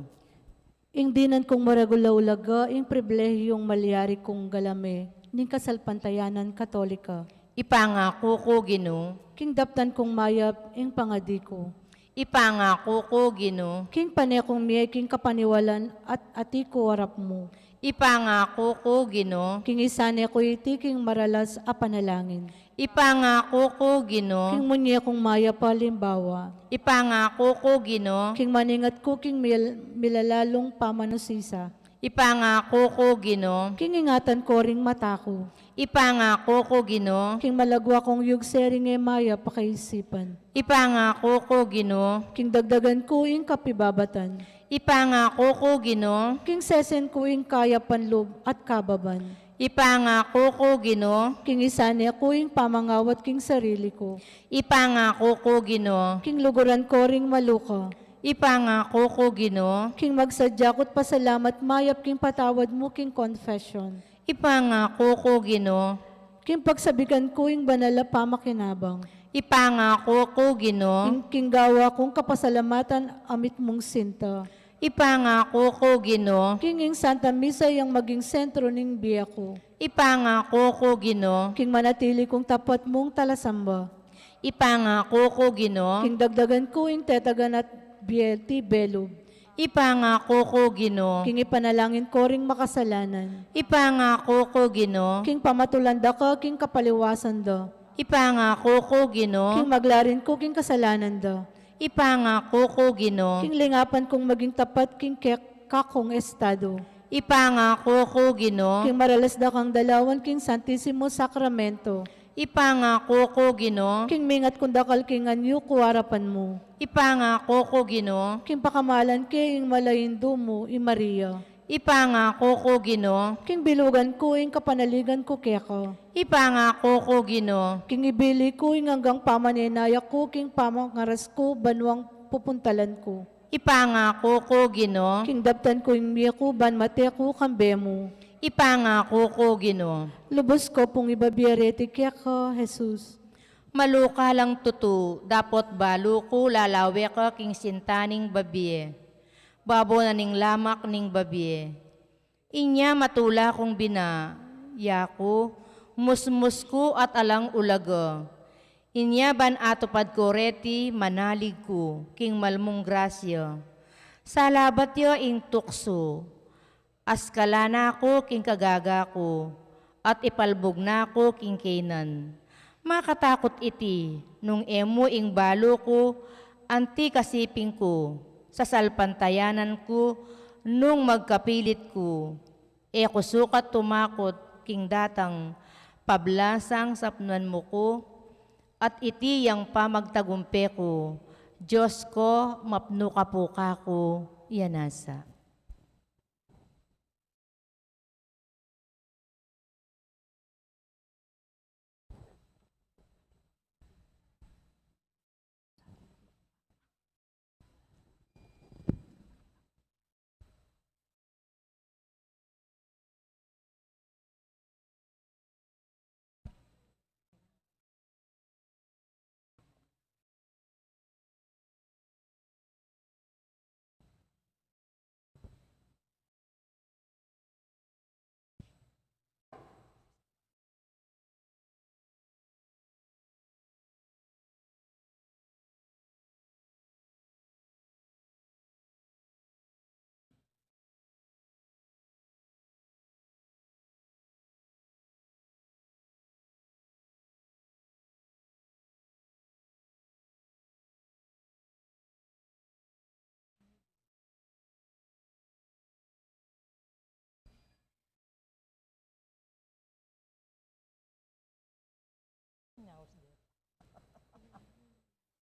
Ing dinan kung maragul a ulaga, ing pribilehiyung malyari kung galame ning kasalpantayanan Katolika. Ipangaku ku, Ginu. King daptan kung mayap ing pangadi ku. Ipangaku ku, Ginu. King pane kung mie king kapaniwalan at ati ku arap mu. Ipangaku ku, Ginu. King isane ku iti king maralas a panalangin. Ipangaku ku, Ginu. King munye kung mayap a alimbawa. Ipangaku ku, Ginu. King maningat ku king mil-, milalalung pamanusisa. Ipangaku ku, Ginu. King ingatan ku ring mata ku. Ipangaku ku, Ginu. King malagwa kung yugse ring e mayap a kaisipan. Ipangaku ku, Ginu. King dagdagan ku ing kapibabatan. Ipangaku ku, Ginu. King sesen ku ing kayapan lub at kababan. Ipangaku ku, Ginu. King isane ku ing pamangawat king sarili ku. Ipangaku ku, Ginu. King luguran ku ring maluka. Ipangaku ku, Ginu. King magsadya ku't pasalamat mayap king patawad mu king confession. Ipangaku ku, Ginu. King pagsabikan ku ing banal a pamakinabang. Ipangaku ku, Ginu. King, king gawa kung kapasalamatan a mitmung sinta. Ipangaku ku, Ginu. King ing Santa Misa yang maging sentro ning bie ku. Ipangaku ku, Ginu. King manatili kung tapat mung talasamba. Ipangaku ku, Ginu. King dagdagan ku ing tetagan at bie ti belub. Ipangaku ku, Ginu. King ipanalangin ku ring makasalanan. Ipangaku ku, Ginu. King pamatulan da ka king kapaliwasan da. Ipangaku ku, Ginu. King maglarin ku king kasalanan da. Ipangaku ku, Ginu. King lingapan kung maging tapat king kek-, kakung estado. Ipangaku ku, Ginu. King maralas da kang dalawan king Santisimo Sakramento. Ipangaku ku, Ginu. King mingat kung dakal king anyu ku arapan mu. Ipangaku ku, Ginu. King pakamalan ke ing malaindu mu, i Maria. Ipangaku ku, Ginu. King bilugan ku ing kapanaligan ku keka. Ipangaku ku, Ginu. King ibili ku ing anggang pamanenaya ku king pamangaras ku banuang pupuntalan ku. Ipangaku ku, Ginu. King daptan ku ing mie ku ban mate ku kambe mu. Ipangaku ku, Ginu. Lubus ku pung ibabie reti keka, Jesus. Malukalang tutu, dapot balu ku lalawe ka king sinta ning babie. Babo na ning lamak ning babie. Inya matula kung bina, yaku, musmus ku at alang ulaga. Inya ban atupad ku reti manalig ku, king malmung grasya. Salabat ya ing tuksu, askala na ku king kagaga ku, at ipalbug na ku king keynan. Makatakut iti, nung e mu ing balu ku, anti kasiping ku, sasalpantayanan ku, nung magkapilit ku. E ku sukat tumakut king datang pablasang sapnuan mu ku, at iti yang pamagtagumpe ku, Dios ku, mapnu ka pu kaku, ya nasa.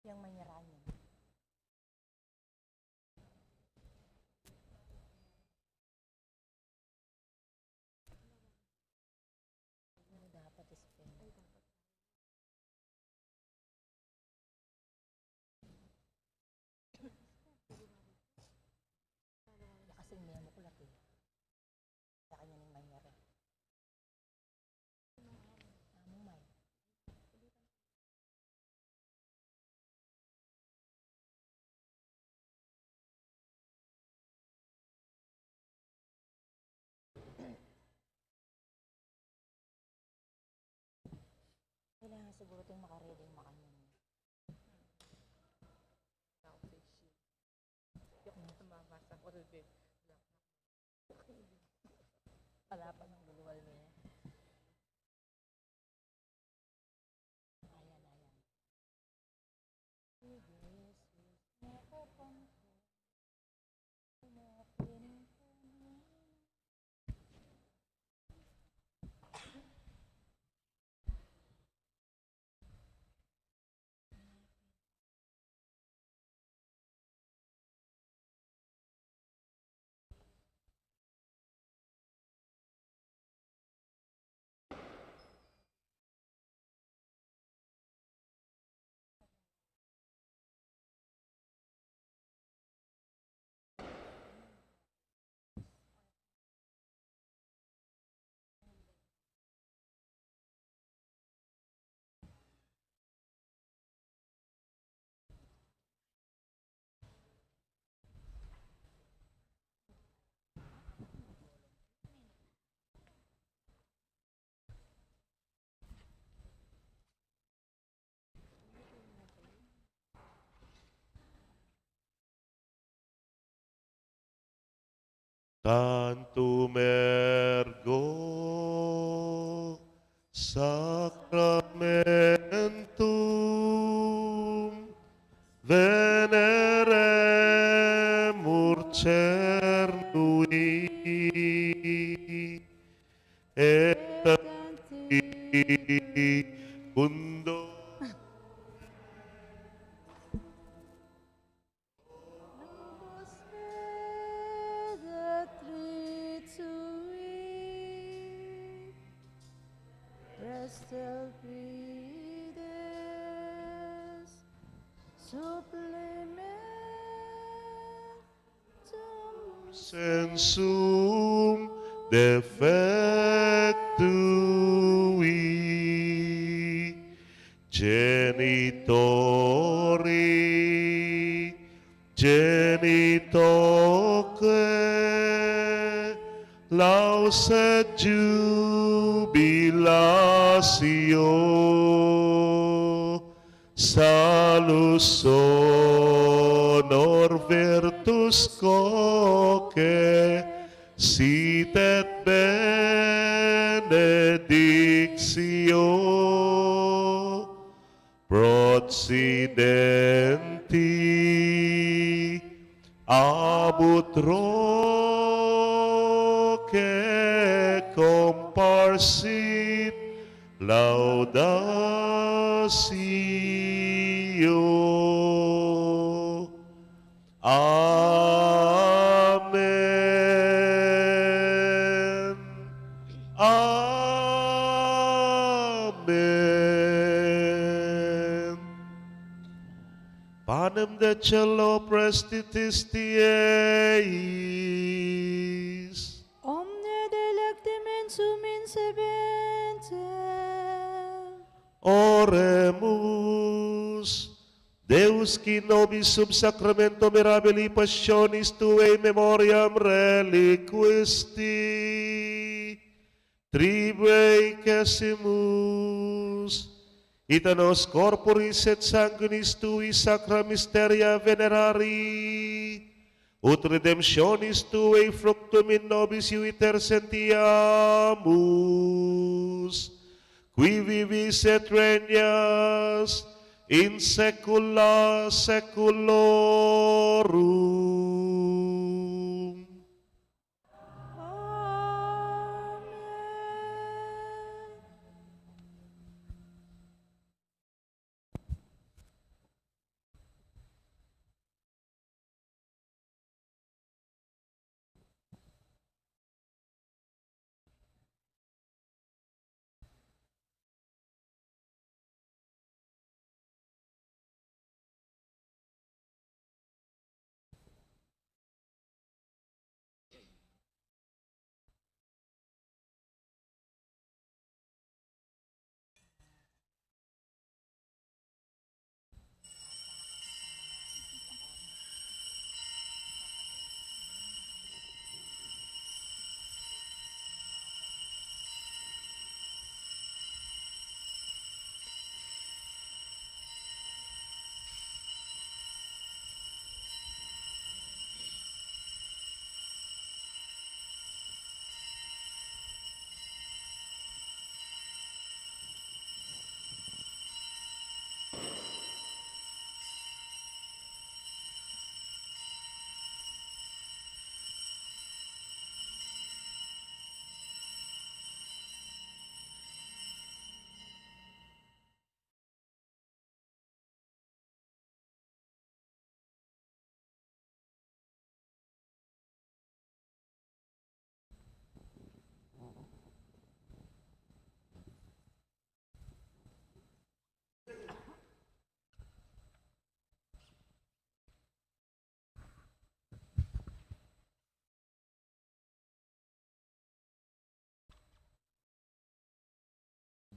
Yang manyaran yan. Ano dapat i-spend? Lakas ing memo ko, laki. Sa kanya ning manyaran. Amo, may. Kailangan siguro ting makaredy makanyan. Yung mama sa Colby. Palapan ng luluwal niya. Ayan, ayan. Tantum ergo sacramentum veneremur cernui, et tanti cundo Restelpides supplementum sensum defectui genitori genitoque laus et jubilatio, salus honor virtus coque sit et benedictio procidenti ab utroque comparsit laudatio. Amen. Amen. Panem de celo prestitis tieis. Omne delecti mensum insebentem. Oremus. Deus, qui nobis sub sacramento mirabilis passionis tuae in memoriam reliquisti tribuecimus, ita nos corporis et sanguinis tui sacra mysteria venerari, ut redemptionis tuae fructum in nobis iuitur sentiamus, qui vivis et regnas in saecula saeculorum. Amen.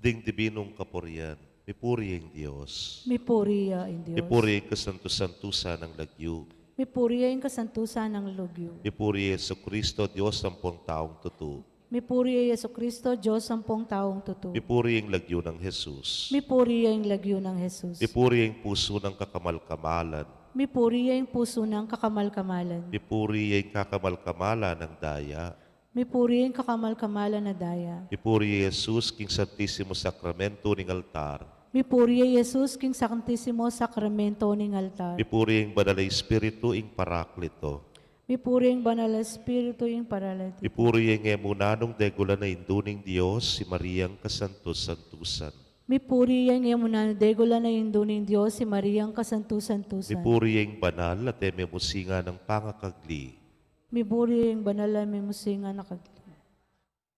Ding dibinung kapurian. Mipuri ya ing Dios. Mipuri ya ing Dios. Mipuri ya ing kasantu-santusan nang lagyu. Mipuri ya ing kasantusan nang lagyu. Mipuri ya i Jesucristo, Dios ampong taung tutu. Mipuri ya i Jesucristo, Dios ampong taung tutu. Mipuri ya ing lagyu nang Jesus. Mipuri ya ing lagyu nang Jesus. Mipuri ya ing pusu nang kakamal-kamalan. Mipuri ya ing pusu nang kakamal-kamalan. Mipuri ya ing kakamal-kamalan a daya. Mipuri ya ing kakamal-kamalan a daya. Mipuri ya i Jesus king Santisimo Sakramento ning altar. Mipuri ya i Jesus king Santisimo Sakramento ning altar. Mipuri ya ing Banal a Espiritu ing Paraklito. Mipuri ya ing Banal a Espiritu ing Paraklito. Mipuri ya ing e mu nanung degulan a Indu ning Dios, i Mariang kasantu-santusan. Mipuri ya ing e mu nanung degulan a Indu ning Dios, i Mariang kasantu-santusan. Mipuri ya ing banal at e memusingan a pangakagli. Mipuri ya ing banal at e memusingan a kagli.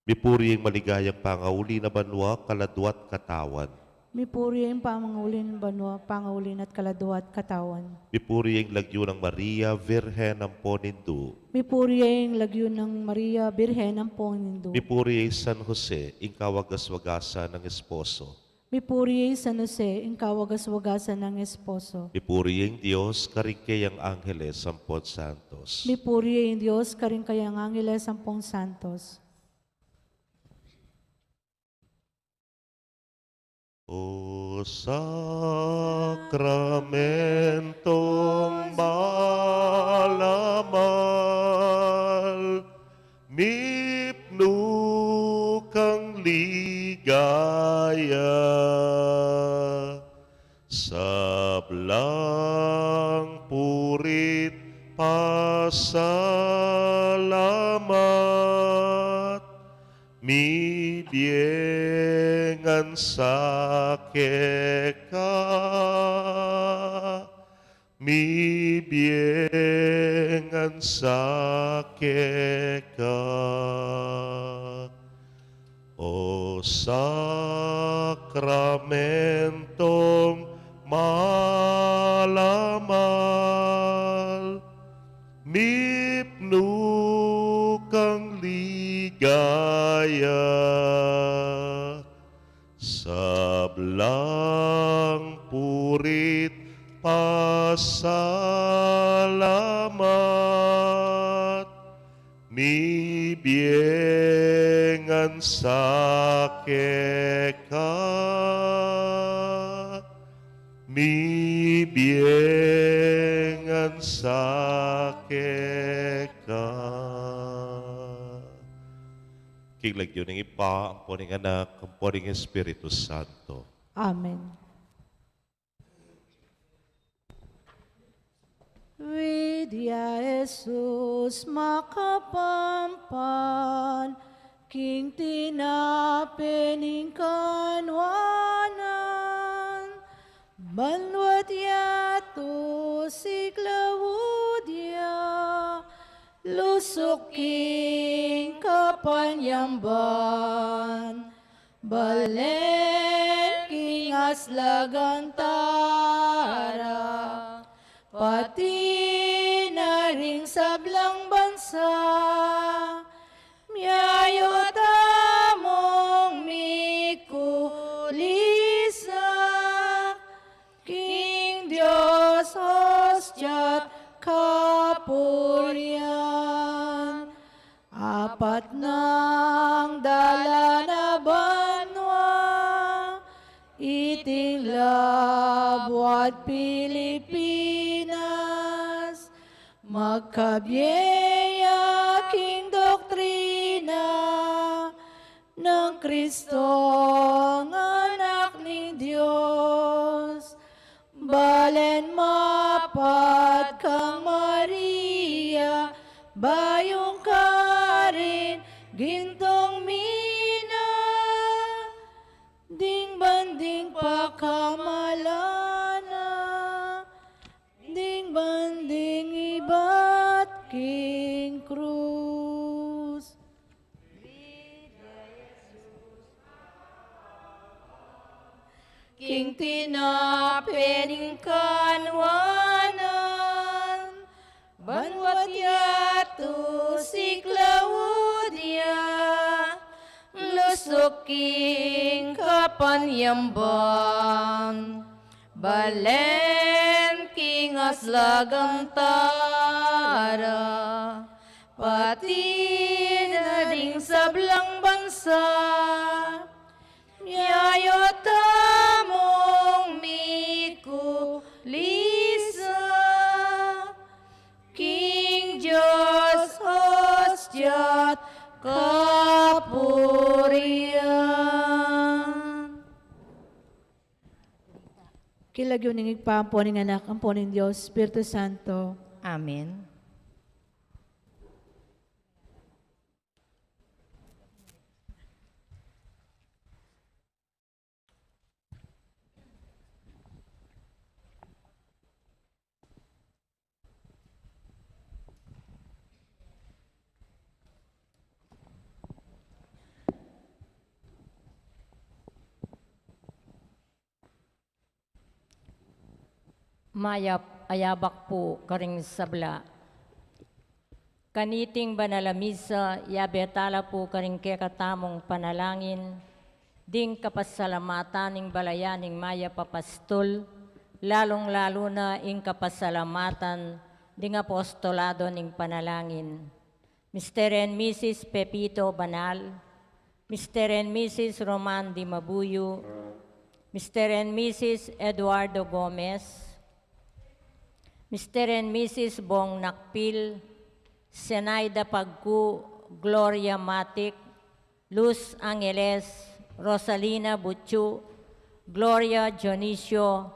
Mipuri ya ing maligayang pangauli na banua, kaladua at katawan. Mipuri ya ing pangauli na banua, pangauli na at kaladua at katawan. Mipuri ya ing lagyu nang Maria, Virgen ampong Indu. Mipuri ya ing lagyu nang Maria, Virgen ampong Indu. Mipuri ya i San Jose, ing kawagas-wagasan nang esposo. Mipuri ya i San Jose, ing kawagas-wagasan nang esposo. Mipuri ya ing Dios karing kayang angeles ampong santos. Mipuri ya ing Dios karing kayang angeles ampong santos. O sakramentong malamal, mipnu kang ligaya, sablang puri't pasalamat, mibie ngan sa keka. Mibie ngan sa keka, o sakramentong malamal, mipnu kang ligaya, sablang puri't pasalamat, mibie ngan sa keka, mibie ngan sa keka. King lagyu ning Ibpa, ampo ning Anak, ampo ning Espiritu Santo. Amen. Wid ya Jesus makapampan, king tinape ning kanuanan, banuat yatu siklaud ya, lusuk king kapanyamban, balen king aslagan tara, pati na ring sablang bansa, miayu tamung mikulisa, king Dios hostia't kapurian. Apat nang dalan a banua, iting labuad Pilipinas, magkabie ya king doktrina nang Kristong Anak ning Dios, balen mapat kang Maria, bayung karin gintong mina, ding banding pakamalan na, ding banding ibat king krus. King tinape ning kanuanan, banuat yatu siklaud ya, lus Suking kapanyamban, balen king aslagan tara, pati na ding sablang bansa, yayu tamung mikulisa. King Dios, hostia't kapurian. King lagyu ning Ibpa, ampon ning Anak, ampon ning Dios Espiritu Santo. Amen. Mayap a yabak pu karing sabla. Kaniting banal a misa, yabe tala pu karing kekatamung panalangin ding kapasalamatan ning balayan ning mayap a pastul, lalung-lalu na ing kapasalamatan ding apostolado ning panalangin. Mister and Missus Pepito Banal, Mister and Missus Roman Dimabuyu, Mister and Missus Eduardo Gomez, Mister and Missus Bong Nakpil, Zenaida Pagku, Gloria Matic, Luz Angeles, Rosalina Buchu, Gloria Dionisio,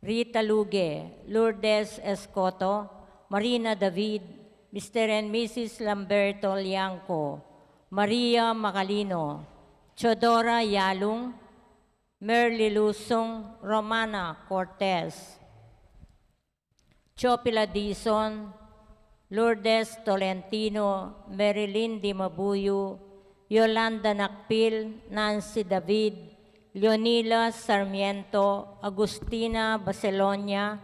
Rita Luge, Lourdes Escoto, Marina David, Mister and Missus Lamberto Liangco, Maria Macalino, Teodora Yalung, Merly Lusung, Romana Cortez, Chopila Dizon, Lourdes Tolentino, Marilyn Dimabuyu, Yolanda Nakpil, Nancy David, Leonila Sarmiento, Agustina Baselonia,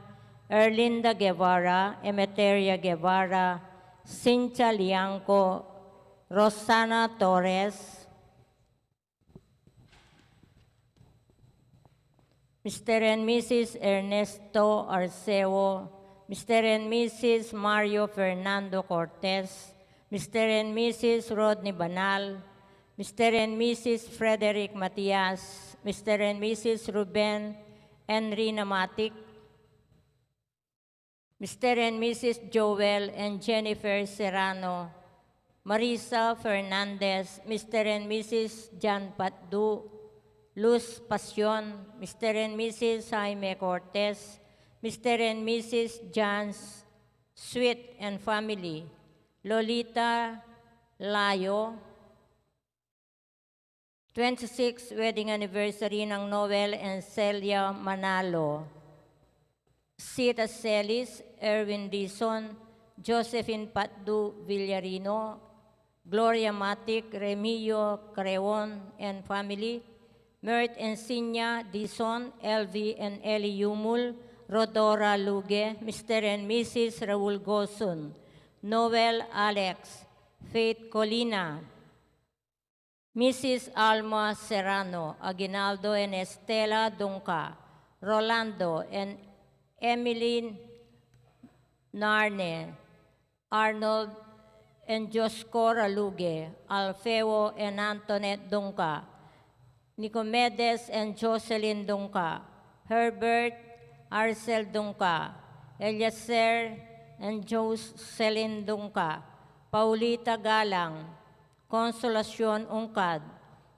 Erlinda Guevara, Emeteria Guevara, Cynthia Liangco, Rosana Torres, Mister and Missus Ernesto Arceo, Mister and Missus Mario Fernando Cortez, Mister and Missus Rodney Banal, Mister and Missus Frederick Matias, Mister and Missus Ruben and Rina Matic, Mister and Missus Joel and Jennifer Serrano, Marisa Fernandez, Mister and Missus Jan Patdu, Luz Pasion, Mister and Missus Jaime Cortez, Mister and Missus Jans Sweet and family, Lolita Layo, twenty-six wedding anniversary nang Noel and Celia Manalo, Sita Celis, Erwin Dizon, Josephine Patdu Villarino, Gloria Matic, Remigio Creon and family, Mert Encinia Dizon, Elvi and Eli Yumul, Rodora Luge, Mister and Missus Raul Gosun, Noel Alex, Faith Colina, Missus Alma Serrano, Aguinaldo and Estela Dungca, Rolando and Emily Narne, Arnold and Joscora Luge, Alfeo and Antoinette Dungca, Nicomedes and Jocelyn Dungca, Herbert Arcel Dungca, Eliezer and Jocelyn Dungca, Paulita Galang, Consolacion Ungcad,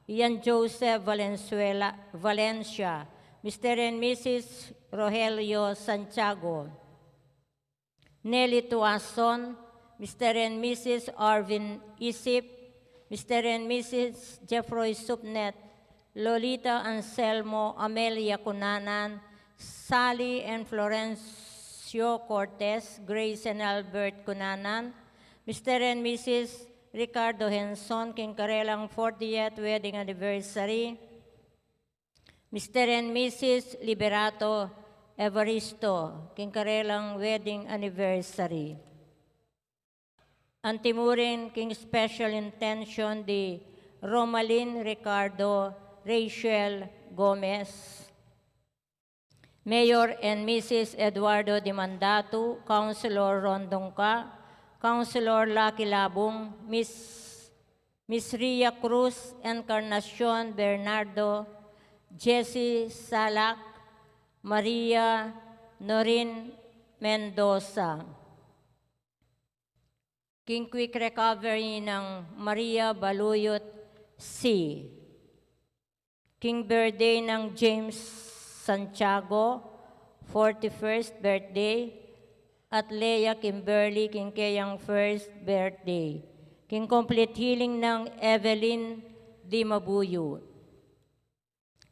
Ian Joseph Valenzuela, Valencia, Mister and Missus Rogelio Santiago, Nelly Tuason, Mister and Missus Arvin Isip, Mister and Missus Jeffroy Supnet, Lolita Anselmo, Amelia Cunanan, Sally and Florencio Cortez, Grace and Albert Cunanan, Mister and Missus Ricardo Henson, king karelang fortieth wedding anniversary, Mister and Missus Liberato Evaristo, king karelang wedding anniversary. Anti mu rin king special intention di Romalyn Ricardo, Rachel Gomez, Mayor and Missus Eduardo Dimandatu, Councilor Ron Dungca, Councilor Lucky Labung, Miss, Miss Ria Cruz, Encarnacion Bernardo, Jessie Salak, Maria Norin Mendoza. King quick recovery nang Maria Baluyot C. King birthday nang James Santiago, forty-first birthday, at Lea Kimberly, king keyang first birthday. King complete healing nang Evelyn Di Mabuyu.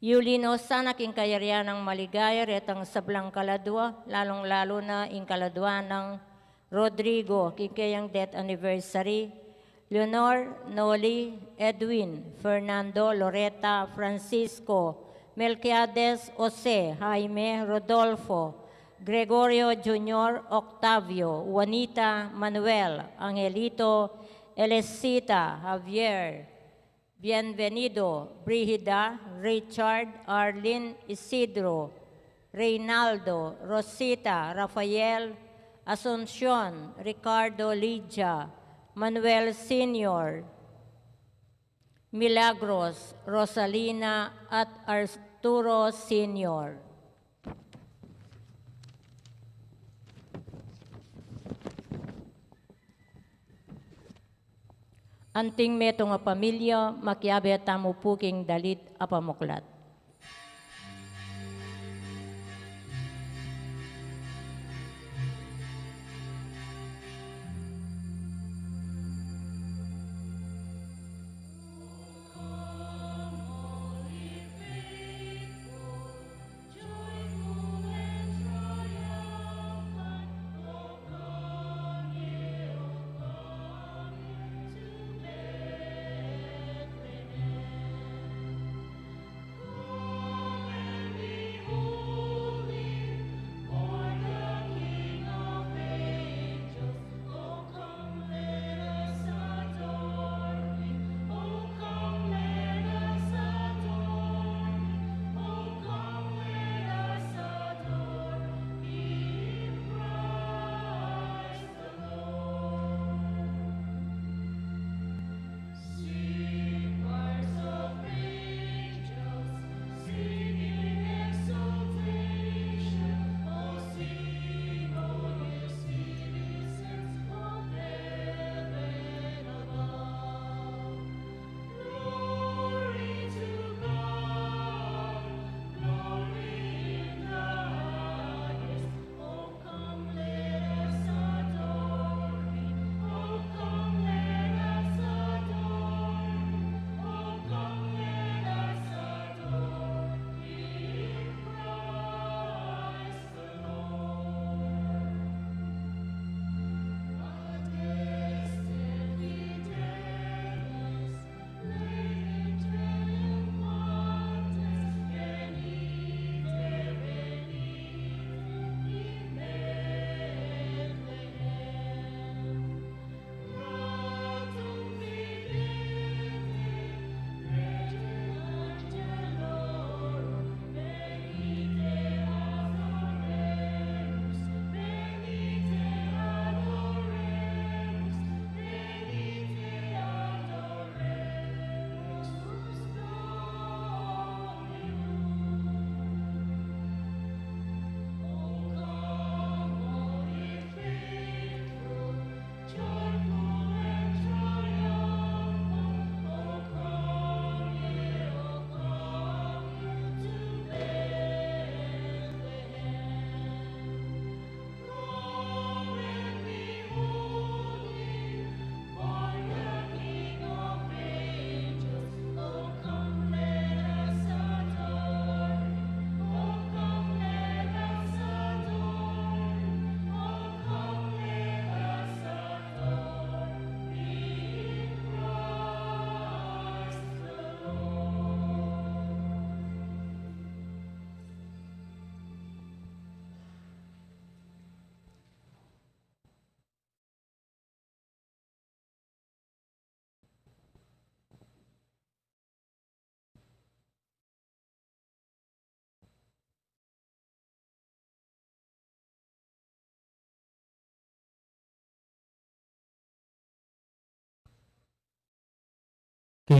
Yulin, o sana king kayarian nang maligaya retang sablang kaladua, lalung-lalu na ing kaladua nang Rodrigo, king keyang death anniversary, Leonor, Noli, Edwin, Fernando, Loretta, Francisco, Melquiades, Jose, Jaime, Rodolfo, Gregorio Junior, Octavio, Juanita, Manuel, Angelito, Elecita, Javier, Bienvenido, Brigida, Richard, Arlene, Isidro, Reynaldo, Rosita, Rafael, Asuncion, Ricardo, Lydia, Manuel Senior, Milagros, Rosalina, at Arturo Senior. Anting metung a pamilya, makiabe tamu pu king dalit a pamuklat.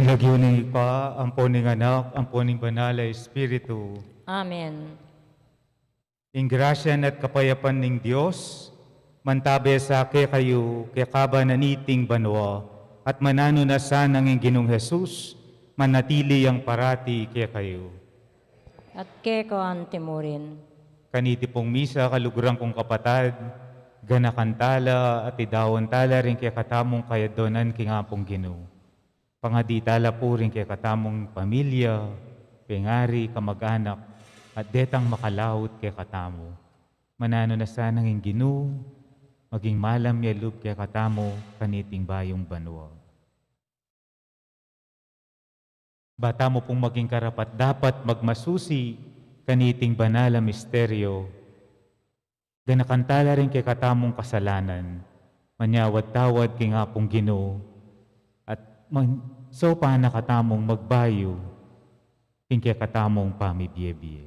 Lagyu ning Ibpa, ampo ning Anak, ampo ning Banal a Espiritu. Amen. Ing grasya na at kapayapan ning Dios, mantabe sa kekayu, kekaban na niting banua, at mananu na sanang ing Ginung Jesus, manatili yang parati kekayu. At keka antimurin. Kaniti pung misa, kaluguran kung kapatad, ganakan tala at idaun tala ring kekatamung kayadwanan king Apung Ginu. Pangadi tala pu ring kekatamung pamilya, pengari, kamag-anak, at detang makalaut kekatamu. Mananu na sanang ing Ginu, maging malam ya lub kekatamu, kaniting bayung banua. Ba tamu pung maging karapat-dapat magmasusi kaniting banal a misteryo, ganakan tala ring kekatamung kasalanan, manyawad-tawad king Apung Ginu, at man-, saupan na katamung magbayu king kekatamung pamibie-bie.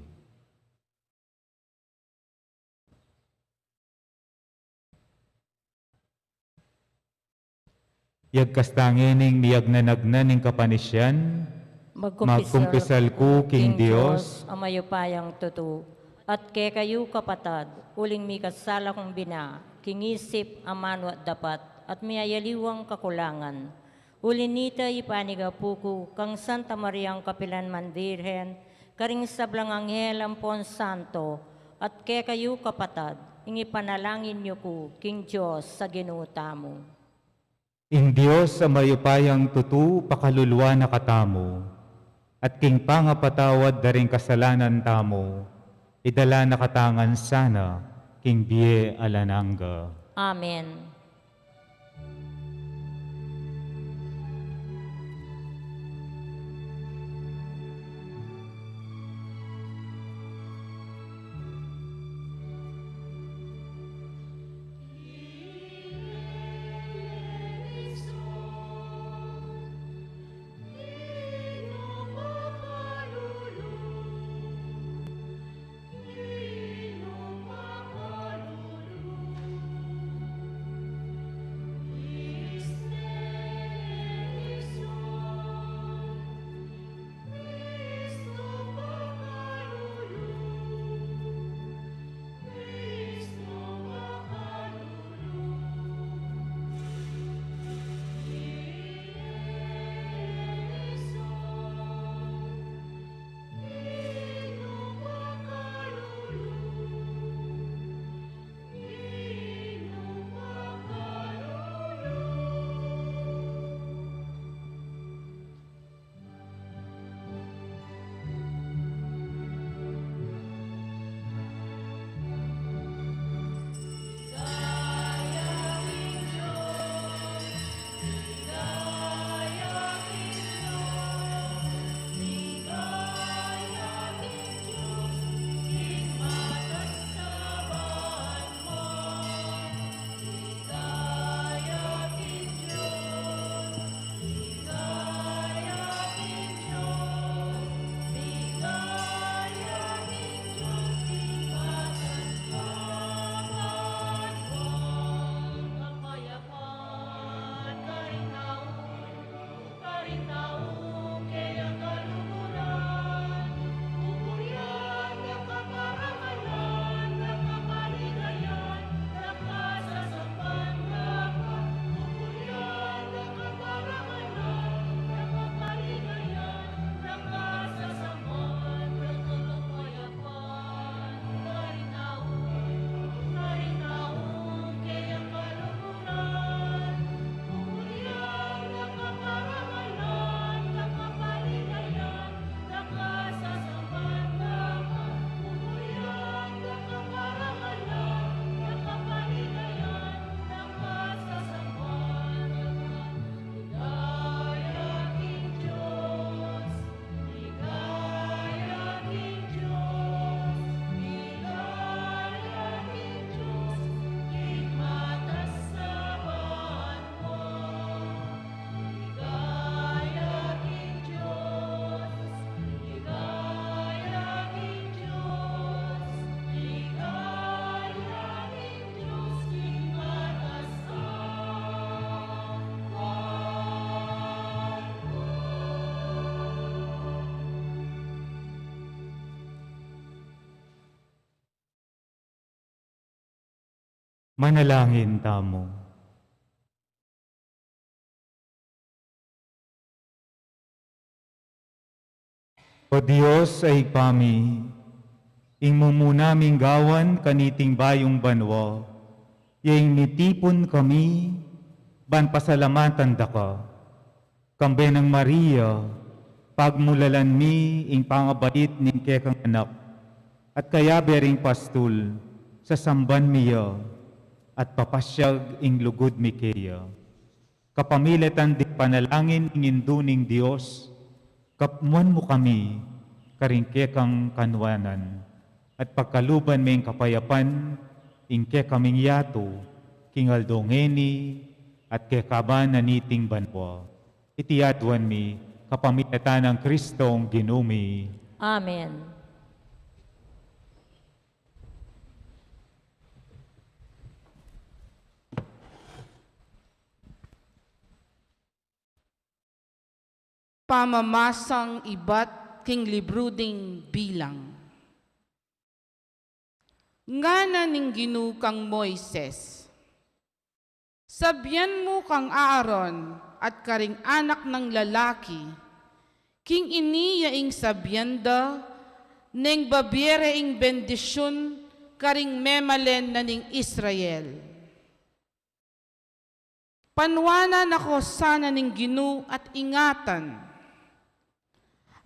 Yagkas tang ing miyagnanagnan ning kapanisian, magkumpisal ku king Dios, a mayupayang tutu, at kekayu kapatad, uling mikasala kung bina, king isip, amanu at dapat, at miyayaliwang kakulangan. Uli nita, ipanigapu ku kang Santa Mariang kapilan man Birhen, karing sablang anghel ampon santo, at kekayu kapatad, ing ipanalangin yu ku king Dios a Ginu tamu. Ing Dios a mayupayang tutu pakaluluan na katamu, at king pangapatawad da ring kasalanan tamu, idala na kata ngan sana king bie alang angga. Amen. Manalangin tamu. O Dios a Ibpa mi, ing mumuna ming gawan kaniting bayung banua, ya ing mitipun kami ban pasalamatan da ka. Kambe nang Maria, pagmulalan mi ing pangabait ning kekang anak, at kayabe ring pastul, sasamban mi ya, at papasyag ing lugud mi keya. Kapamilatan ding panalangin ning Indu ning Dios, kapmuan mu kami karing kekang kanuanan, at pagkaluban me ing kapayapan ing kekaming yatu, king aldo ngeni at kekaban na niting banua. Iti aduan mi kapamilatan nang Kristong Ginu mi. Amen. Pamamasang ibat king libru ding Bilang. Ngana ning Ginu kang Moises, sabian mu kang Aaron at karing anak nang lalaki, king ini ya ing sabian da neng babie re ing bendisyun karing memalen na ning Israel. Panuanan na ko sana ning Ginu at ingatan.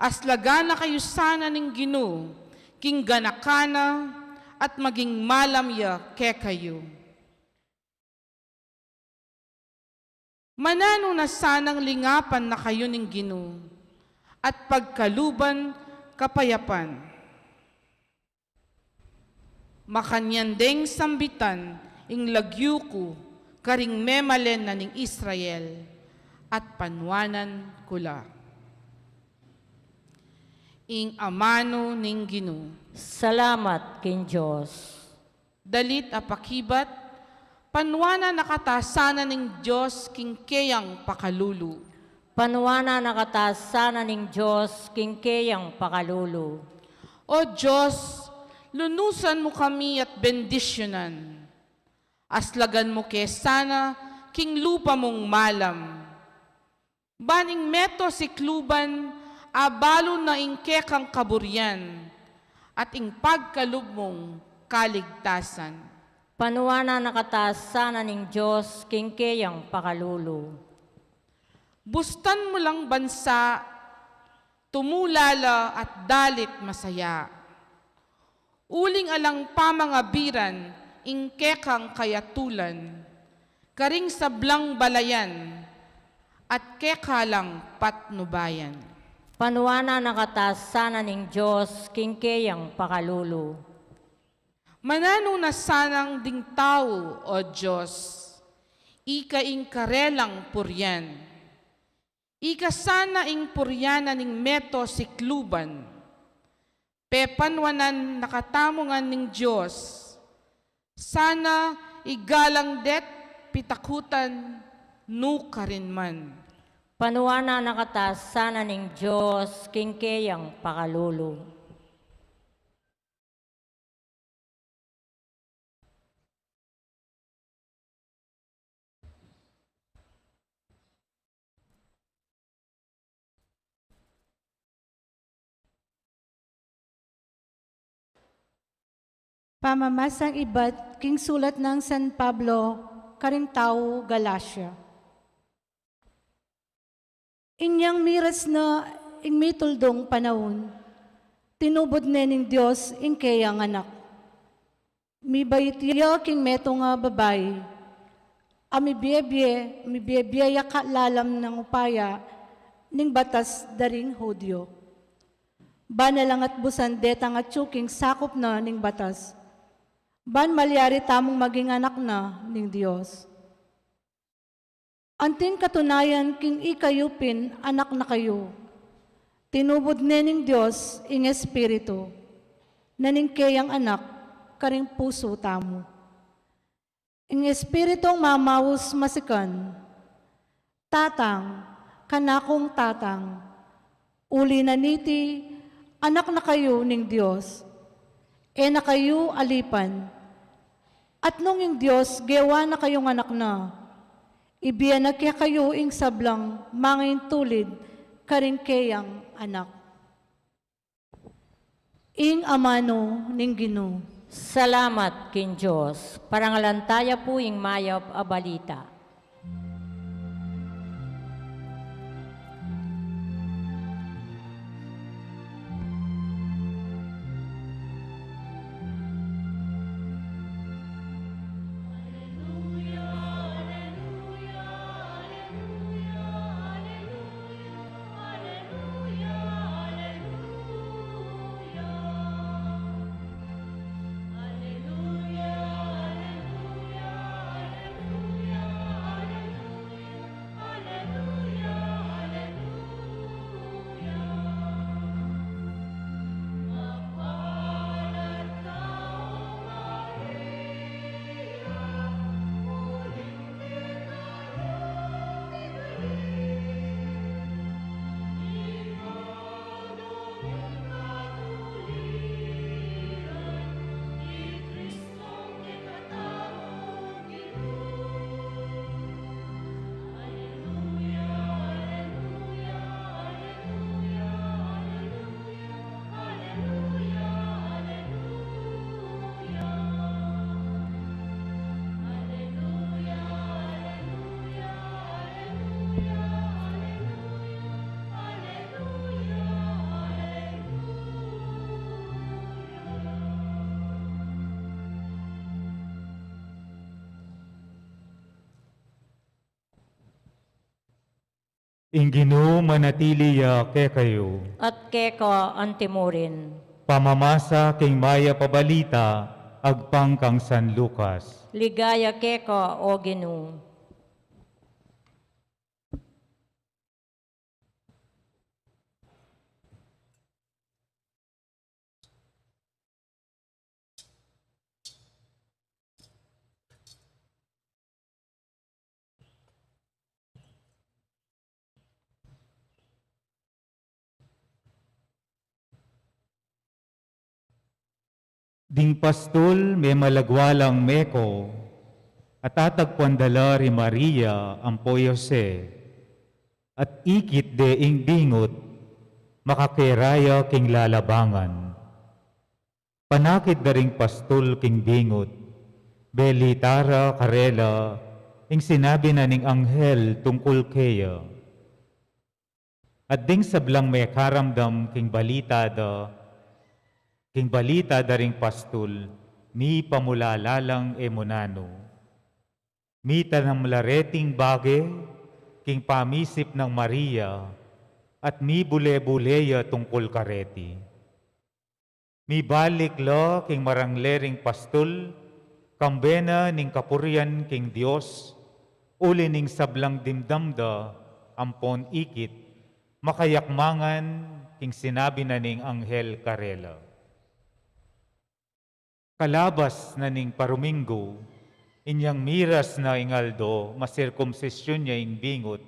Aslagan na kayu sana ning Ginu king ganakan na at maging malam ya kekayu. Mananu na sanang lingapan na kayu ning Ginu at pagkaluban kapayapan. Makanyan deng sambitan ing lagyu ku karing memalen na ning Israel, at panuanan ku la. Ing amanu ning Ginu. Salamat king Dios. Dalit a pakibat, panuanan na kata sana ning Dios king keyang pakalulu. Panuanan na kata sana ning Dios king keyang pakalulu. O Dios, lunusan mu kami at bendisyunan. Aslagan mu ke sana king lupa mung malam. Ban ing meto sikluban, abalu na ing kekang kaburian, at ing pagkalub mung kaligtasan. Panuanan na kata sana ning Dios king keyang pakalulu. Bustan mu lang bansa, tumulala at dalit masaya. Uling alang pamangabiran ing kekang kayatulan, karing sablang balayan at keka lang patnubayan. Panuanan na kata sana ning Dios king keyang pakalulu. Mananu na sanang ding tau, o Dios, ika ing karelang purian. Ika sana ing purian na ning meto sikluban. Pepanuanan na katamu ngan ning Dios. Sana igalang de't pitakutan nu karin man. Panuanan na kata sana ning Dios king keyang pakalulu. Pamamasang ibat king sulat nang San Pablo karing tau Galacia. Inyang miras na ing mituldung panaun, tinubud ne ning Dios ing keyang anak. Mibait ya king metung a babai, a mibie-bie, mibie-bie ya kalalam nang upaya ning batas da ring Judio. Ban alang atbusan detang atyu king sakup na ning batas, ban malyari tamung maging anak na ning Dios. Anting katunayan king ikayu pin anak na kayu, tinubud ne ning Dios ing Espiritu na ning keyang anak karing pusu tamu. Ing Espiritung mamaus masikan, Tatang, kanakung Tatang, uli na niti, anak na kayu ning Dios. E na kayu alipan, At nung ing Dios gewa na kayung anak na, ibie na kekayu ing sablang mangintulid karing keyang anak. Ing amanu ning Ginu. Salamat king Dios. Parangalan taya pu ing mayap a balita. Ing Ginu manatili ya kekayu. At keka antimurin. Pamamasa king mayap a balita agpang kang San Lucas. Ligaya keka, O Ginu. Ding pastul memalagwa lang meko, at atagpuan da la ri Maria ampo Jose, at ikit de ing bingut, makakera ya king lalabangan. Panakit da ring pastul king bingut, belita ra karela ing sinabi na ning anghel tungkul keya. At ding sablang mekaramdam king balita da, king balita da ring pastul, mipamulala lang e mu nanu. Mitanam la reting bage king pamisip nang Maria, at mibule-bule ya tungkul kareti. Mibalik la king marangle ring pastul, kambe na ning kapurian king Dios, uli ning sablang dimdam da ampon ikit, makayakmangan king sinabi na ning anghel karela. Kalabas na ning paruminggu, inyang miras na ing aldo masirkumsisyun ya ing bingut,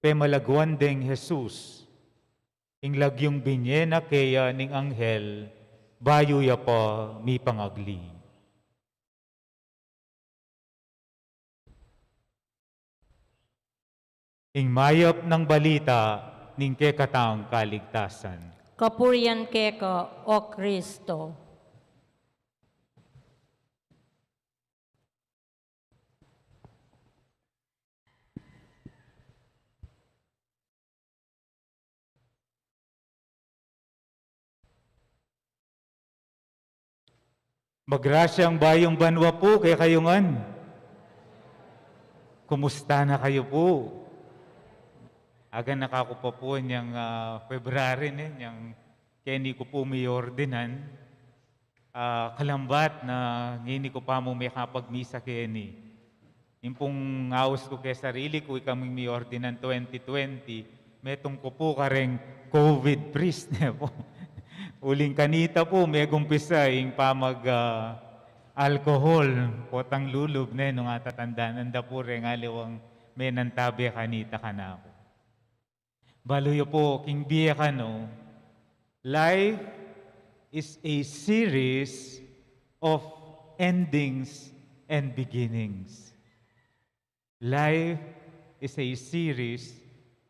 pemalaguan deng Jesus, ing lagyung binye na keya ning anghel, bayu ya pa mipangagli. Ing mayap nang balita ning kekatang kaligtasan. Kapurian keka, O Kristo. Magrasyang bayung banua pu kekayu ngan. Kumusta na kayu pu? Aganaka ku pa pu inyang, ah, February ne, inyang keni ku pu miordinan. Ah, kalambat na ngeni ku pa mu mekapagmisa keni. Ing pung aus ku keng sarili ku, ikaming miordinan twenty twenty, metung ku pu kareng covid priest ne pu. Uling kanita pu, megumpisa ing pamag, ah, alcohol, potang lulub ne, nung atatandanan da pu reng aliwang menantabe kanita kanaku. Balu yu pu, king bie kanu, life is a series of endings and beginnings. Life is a series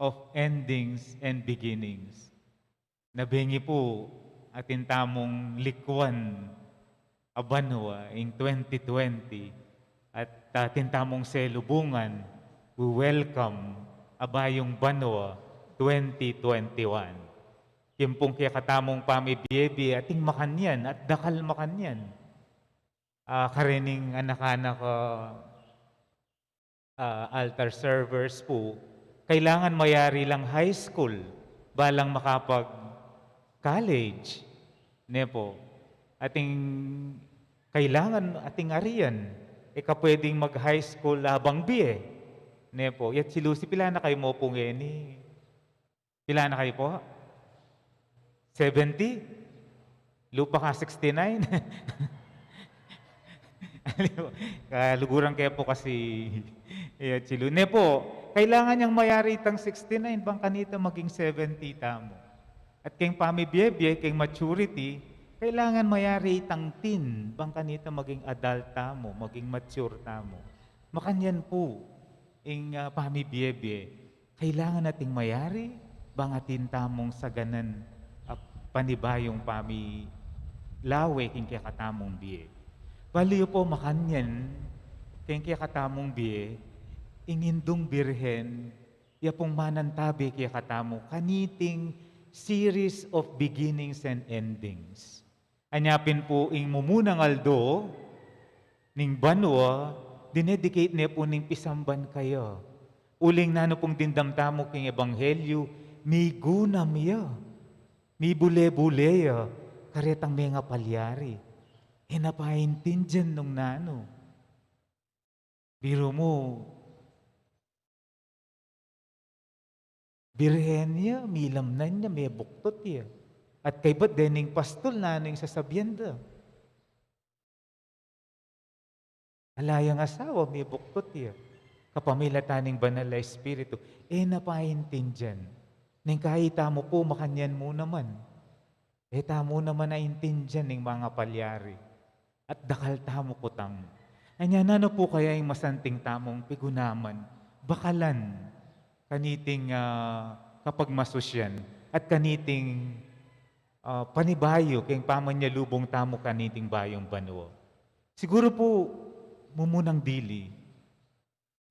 of endings and beginnings. Nabengi pu atin tamung likuan a banua ing twenty twenty at atin tamung selubungan, we welcome a bayung banua twenty twenty-one. King pung kekatamung pamibie-bie, ating makanyan at dakal makanyan. Ah, karening anak-anak, ah, ah, altar servers pu, kailangan mayari lang high school balang makapag-college. Ne pu? Ating kailangan ating arian, e ka pwedeng mag-high school abang bie. Ne pu? Yet si Lucy, pila na kayu mu pu ngeni? Pila na kayu pu? Seventy? Lupa ka sixty-nine? Kaluguran ke pu kasi, iya, chilu. Ne pu, kailangan yang mayari itang sixty-nine bang kanita maging seventy tamu. At keng pamibie-bie, keng maturity, kailangan mayari itang teen bang kanita maging adult tamu, maging mature tamu. Makanyan pu ing, ah, pamibie-bie. Kailangan ating mayari bang atin tamung saganan a panibayung pamilawe king kekatamung bie. Balu yu pu, makanyan king kekatamung bie ing Indung Birhen, ya pung manantabe kekatamu kaniting series of beginnings and endings. Anya pin pu ing mumunang aldo ning banua, dinedicate ne pu ning pisamban kaya. Uling nanu pung dimdam tamu king ebanghelyu, migunam ya, mibule-bule ya karetang mengapalyari. E na paintindian nung nanu. Biru mu, birhen ya, milamnan ya, mebuktot ya. At kaybat dening pastul, nanu ing sasabian da? Ala yang asawa, mebuktot ya. Kapamilatan ning Banal a Espiritu, e na paintindian. Neng kaitamu pu, makanyan mu naman. E tamu naman aintindian ning mangapalyari. At dakal tamu kutang. Anya, nanu pu kaya ing masanting tamung pigunaman, bakalan, kaniting, ah, kapagmasusyan, at kaniting, ah, panibayu keng pamanyalubung tamu kaniting bayung banua? Siguru pu, mumunang dili,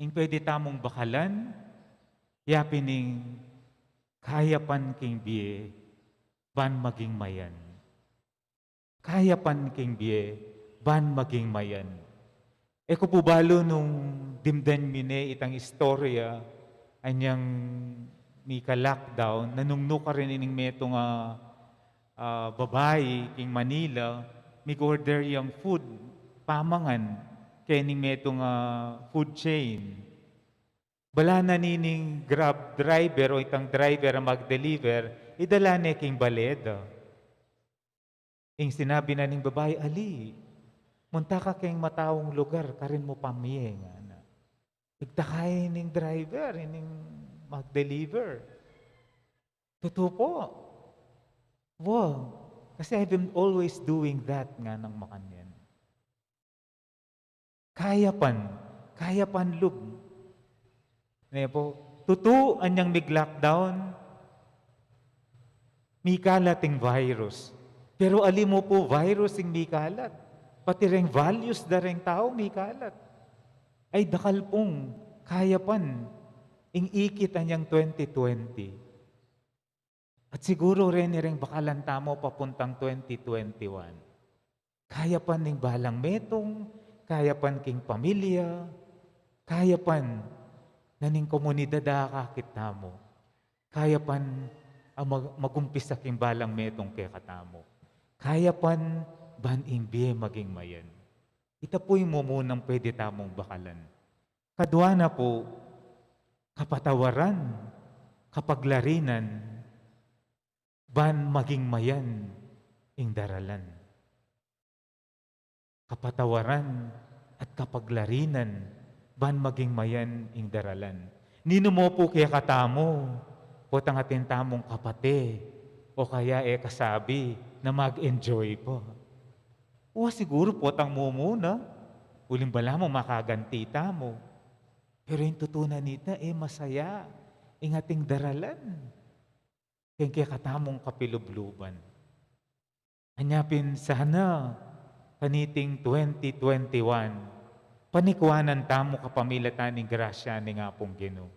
ing pwede tamung bakalan, ya pin ing kayapan king bie ban maging mayan. Kayapan king bie ban maging mayan. E ku pu balu nung dimdan mi ne itang istorya, anyang mika-lockdown, nanungnu karin ining metung a, ah, babai king Manila, mig-order yang food, pamangan, kening metung a food chain. Balanan ining Grab driver o itang driver a mag-deliver, idala ne king bale da. Ing sinabi na ning babai, "Ali, munta ka keng mataung lugar, karin mu pa mie," ngana. Igtaka ining driver, ining mag-deliver. "Tutu pu?" "Wa, kasi I've been always doing that," nganang makanyan. Kayapan, kayapan lub. Ne pu, tutu, anyang mig-lockdown, mikalat ing virus. Pero ali mu pu virus ing mikalat, pati reng values da reng tau mikalat. Ay, dakal pung kayapan ing ikit anyang twenty twenty. At siguru reni reng bakalan tamu papuntang twenty twenty-one. Kayapan ning balang metung, kayapan king pamilya, kayapan na ning komunidad a akakit tamu, kayapan a mag-, mag-umpisa king balang metung kekatamu, kayapan ban ing bie maging mayan. Ita pu ing mumunang pwede tamung bakalan. Kadua na pu, kapatawaran, kapaglarinan, ban maging mayan ing daralan. Kapatawaran at kapaglarinan ban maging mayan ing daralan. Ninu mu pu kekatamu, potang atin tamung kapate, o kaya e kasabi na mag-enjoy pa? Wa, siguru potang mumuna, Uling balamu makaganti tamu. Pero ing tutu na nita, e masaya ing ating daralan keng kekatamung kapilubluban. Anya pin sana kaniting twenty twenty-one, panikuanan tamu kapamilatan ning grasya ning Apung Ginu,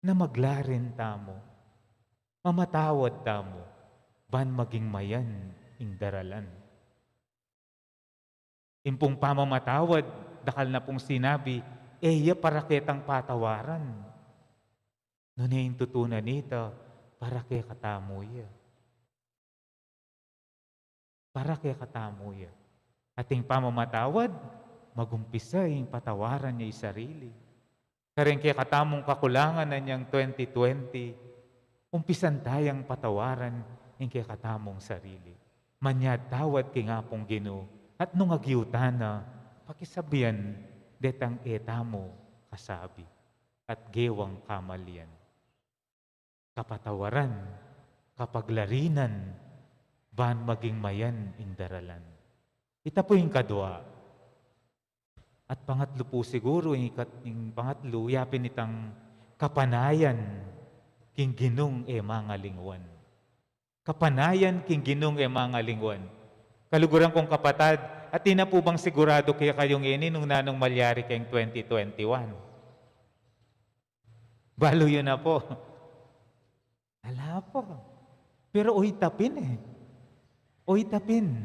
na maglarin tamu, mamatawad tamu, ban maging mayan ing daralan. Ing pung pamamatawad, dakal na pung sinabi, e ya para ketang patawaran. Nune ing tutu na nita, para kekatamu ya. Para kekatamu ya. At ing pamamatawad, magumpisa ing patawaran ya ing sarili. Kareng kekatamung kakulangan na niyang twenty twenty, umpisan tayang patawaran ing kekatamung sarili. Manyad tawad king Apung Ginu, at nung agyutan na, pakisabian detang e tamu kasabi at gewang kamalian. Kapatawaran, kapaglarinan, ban maging mayan ing daralan. Ita pu ing kadua. At pangatlu pu siguru, ing ikat-, ing pangatlu, yapin itang kapanayan king Ginung e mangalingwan. Kapanayan king Ginung e mangalingwan. Kaluguran kung kapatad, atin na pu bang siguradu kekayung ini nung nanung malyari keng twenty twenty-one? Balu yu na pu. Ala pa. Pero oyta pin e. Oyta pin.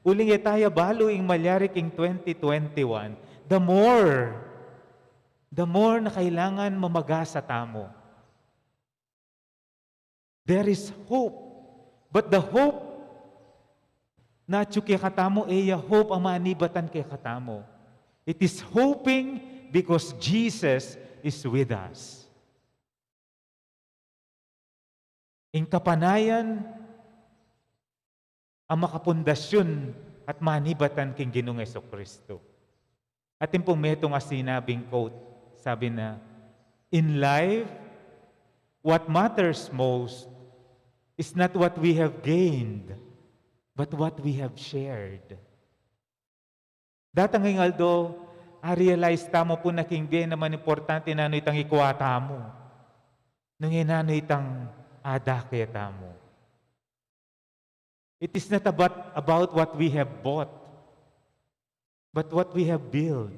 Uling e taya balu ing malyari king twenty twenty-one, the more, the more na kailangan mamagasa tamu. There is hope. But the hope na atyu kekatamu, e ya hope a manibatan kekatamu. It is hoping because Jesus is with us. Ing kapanayan a makapundasyun at manibatan king Ginung Jesucristo. Atin pung metung a sinabing quote, sabi na, "In life, what matters most is not what we have gained, but what we have shared." Datang ing aldo, a-realize tamu pu na king bie na manimportante nanu itang ikua tamu, nung e nanu itang adake tamu. It is not about, about what we have bought, but what we have built.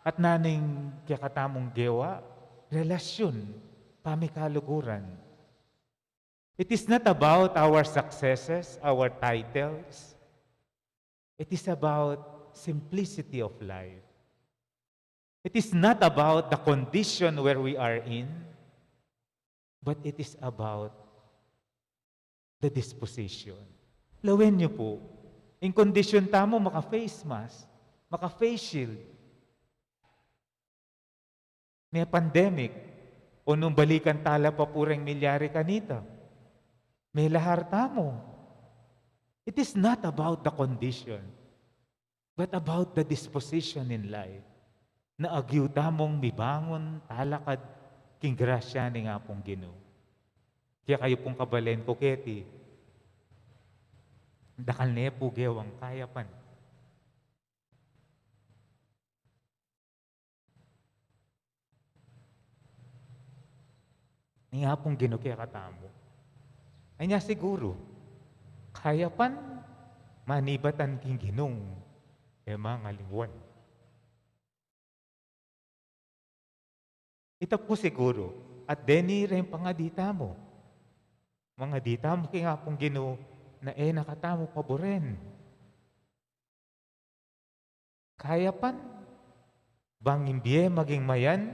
At nanu ing kekatamung gewa, relasyun, pamikaluguran. It is not about our successes, our titles. It is about simplicity of life. It is not about the condition where we are in, but it is about the disposition. Lawen yu pu, ing kondisyon tamu maka-face mask, maka-face shield. May pandemic, o nung balikan tala pa pu reng milyari kanita. May lahar tamu. It is not about the condition, but about the disposition in life. Na agyu tamung mibangun talakad king grasya ning Apung Ginu. Kaya kayu pung kabalen ku keti, dakal ne pu gewang kayapan ning Apung Ginu kekatamu. Anya siguru, kayapan manibatan king Ginung e mangalingwan. Ita pu siguru, at deni reng pangadi tamu. Mangadi tamu king Apung Ginu na e na katamu paburen. Kayapan, bang ing bie maging mayan,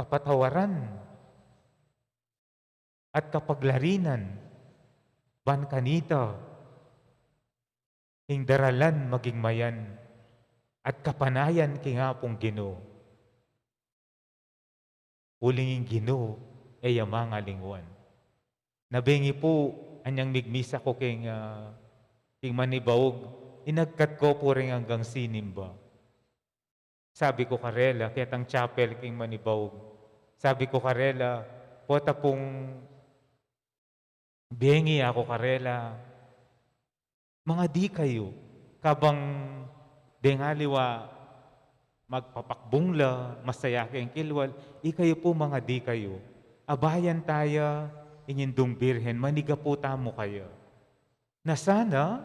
kapatawaran, at kapaglarinan, ban kanita, ing daralan maging mayan, at kapanayan king Apung Ginu. Uling ing Ginu e ya mangalingwan. Nabengi pu, anyang migmisa ku king, ah, king Manibaug, inagkat ku pu reng anggang sinimba. Sabi ku karela, ketang chapel king Manibaug, sabi ku karela, pota pung bengi, aku karela, mangadi kayu, kabang Deng aliwa magpapakbung la, masaya keng kilwal, ikayu pu mangadi kayu. Abayan taya ing Indung Birhen, manigapu tamu kaya. Na sana,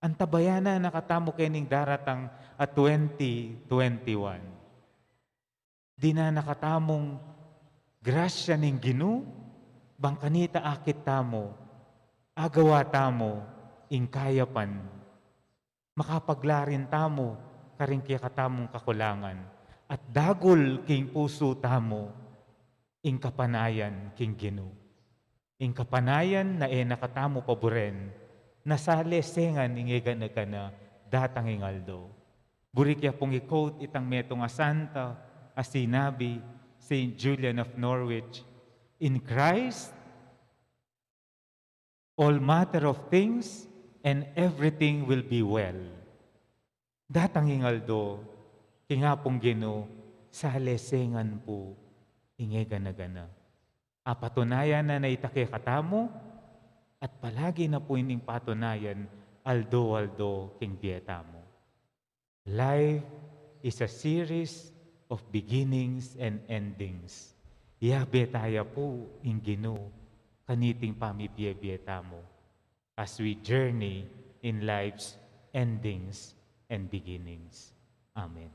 antabayanan na katamu kening daratang a twenty twenty-one. Dinan na katamung grasya ning Ginu, bang kanita akit tamu, agawa tamu, ing kayapan, makapaglarin tamu, karing kekatamung kakulangan, at dagul king pusu tamu, ing kapanayan king Ginu. Ing kapanayan na e na katamu paburen, na salesengan ing egana-gana datang ing aldo. Buri ke pung i-quote itang metung a santa a sinabi, Saint Julian of Norwich, "In Christ, all matter of things and everything will be well." Datang ing aldo, king Apung Ginu, salesengan pu ing egana-gana. Apatunayan na na ita kekatamu, at palagi na pu ining patunayan, aldo-aldo king bie tamu. Life is a series of beginnings and endings. Yabe taya pu ing Ginu kaniting pamibie-bie tamu as we journey in life's endings and beginnings. Amen.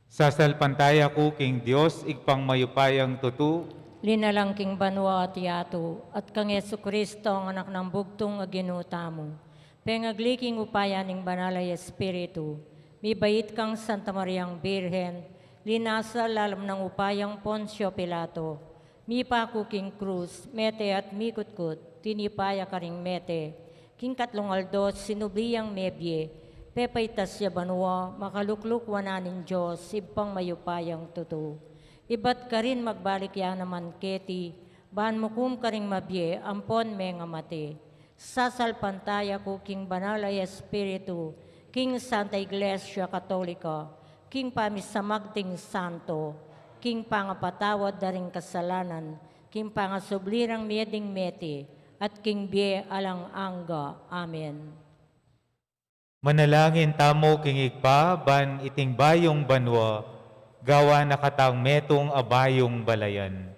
Sasalpantaya ku king Dios, Ibpang mayupayang tutu. Linalang king banua at yatu, at kang Jesucristo, ang Anak nang bugtung a Ginu tamu. Pengagli king upaya ning Banal a Espiritu, mibait kang Santa Mariang Birhen, linasa lalam nang upayang Poncio Pilato, mipaku king krus, mete at mikutkut, tinipa ya karing mete, king katlung aldo sinubli yang mebie, pepaitas ya banua, makalukluk wanan ning Dios, Ibpang mayupayang tutu. Ibat karin magbalik ya naman keti, ban mukum karing mabie ampon mengamate. Sasalpantaya ku king Banal a Espiritu, king Santa Iglesia Katolika, king pamisamagting santo, king pangapatawad da ring kasalanan, king pangasubli rang mie ding mete, at king bie alang angga. Amen. Manalangin tamu king Ibpa, ban iting bayung banua, gawan na katang metung a bayung balayan.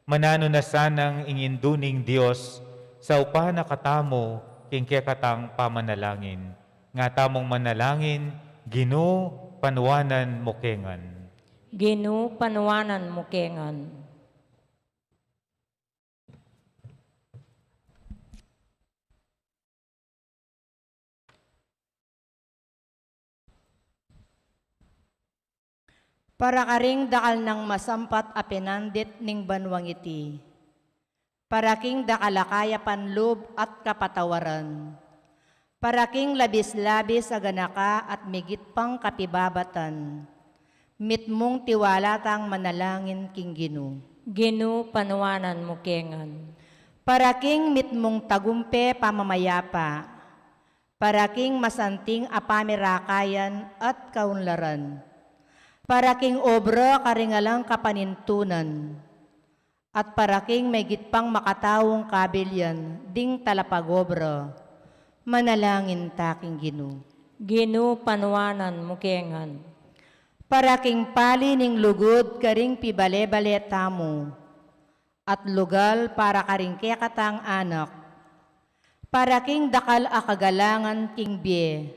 Mananu na sanang ing Indu ning Dios, saupan na katamu king kekatang pamanalangin. Nga tamung manalangin, Ginu, panuanan mu ke ngan. Ginu, panuanan mu ke ngan. Para karing dakal nang masampat a pinandit ning banuang iti. Para king dakal a kayapan lub at kapatawaran. Para king labis-labis a ganaka at migit pang kapibabatan. Mitmung tiwala tang manalangin king Ginu. Ginu, panuanan mu ke ngan. Para king mitmung tagumpe pamamayapa. Para king masanting a pamirakayan at kaunlaran. Para king obra karing alang kapanintunan. At para king migit pang makataung kabilian ding talapagobra. Manalangin ta king Ginu. Ginu, panuanan mu ke ngan. Para king pali ning lugud karing pibale-bale tamu. At lugal para karing kekatang anak, para king dakal a kagalangan king bie,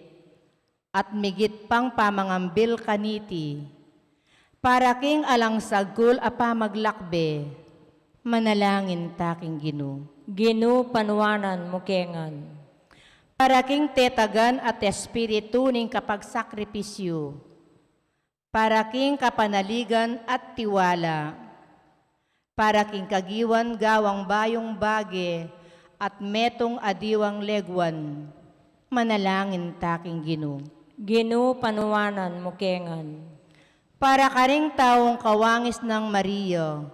at migit pang pamangambil kaniti, para king alang sagkul a pamaglakbe, manalangin ta king Ginu. Ginu, panuanan mu ke ngan. Para king tetagan at espiritu ning kapagsakripisyu, para king kapanaligan at tiwala, para king kagiwan gawang bayung bage at metung a diwang leguan, manalangin ta king Ginu. Ginu, panuanan mu ke ngan. Para karing taung kawangis nang Maria,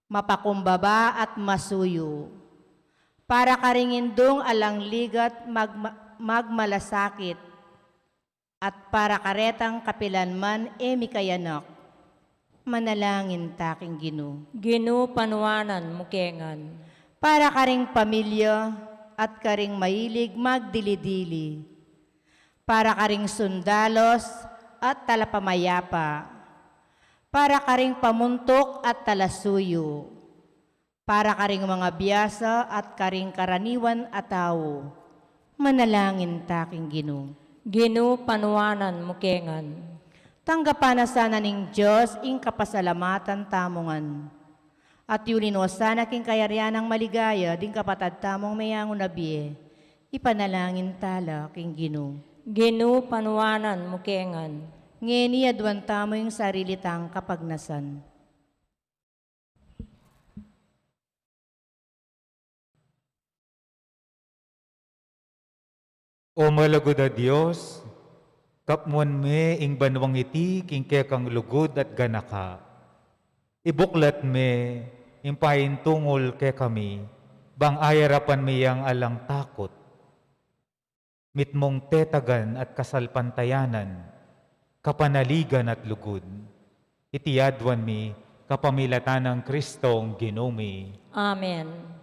mapakumbaba at masuyu, para karing indung alang ligat magma-, magmalasakit, at para karetang kapilan man e mikayanak, Manalangin ta king Ginu. Ginu, panuanan mu kengan. Para karing pamilya at karing mailig magdili-dili. Para karing sundalos at talapamayapa. Para karing pamuntuk at talasuyu. Para karing mga biasa at karing karaniwan a tau. Manalangin ta king Ginu. Ginu, panuanan mu kengan. Tanggapan na sana ning Dios ing kapasalamatan tamu ngan. At yuli no sana king kayarian nang maligaya ding kapatad tamung meyangu na bie. Ipanalangin ta la king Ginu. Ginu, panuanan mu kengan. Ngeni aduan tamu ing sarili tang kapagnasan. O malugud a Dios, kapmuan me ing banuang iti king kekang lugud at ganaka. Ibuklat me ing paintungul kekami, bang ayarapan mi yang alang takut. Mitmung tetagan at kasalpantayanan, kapanaligan at lugud. Iti aduan mi kapamilatan nang Kristong Ginu mi. Amen.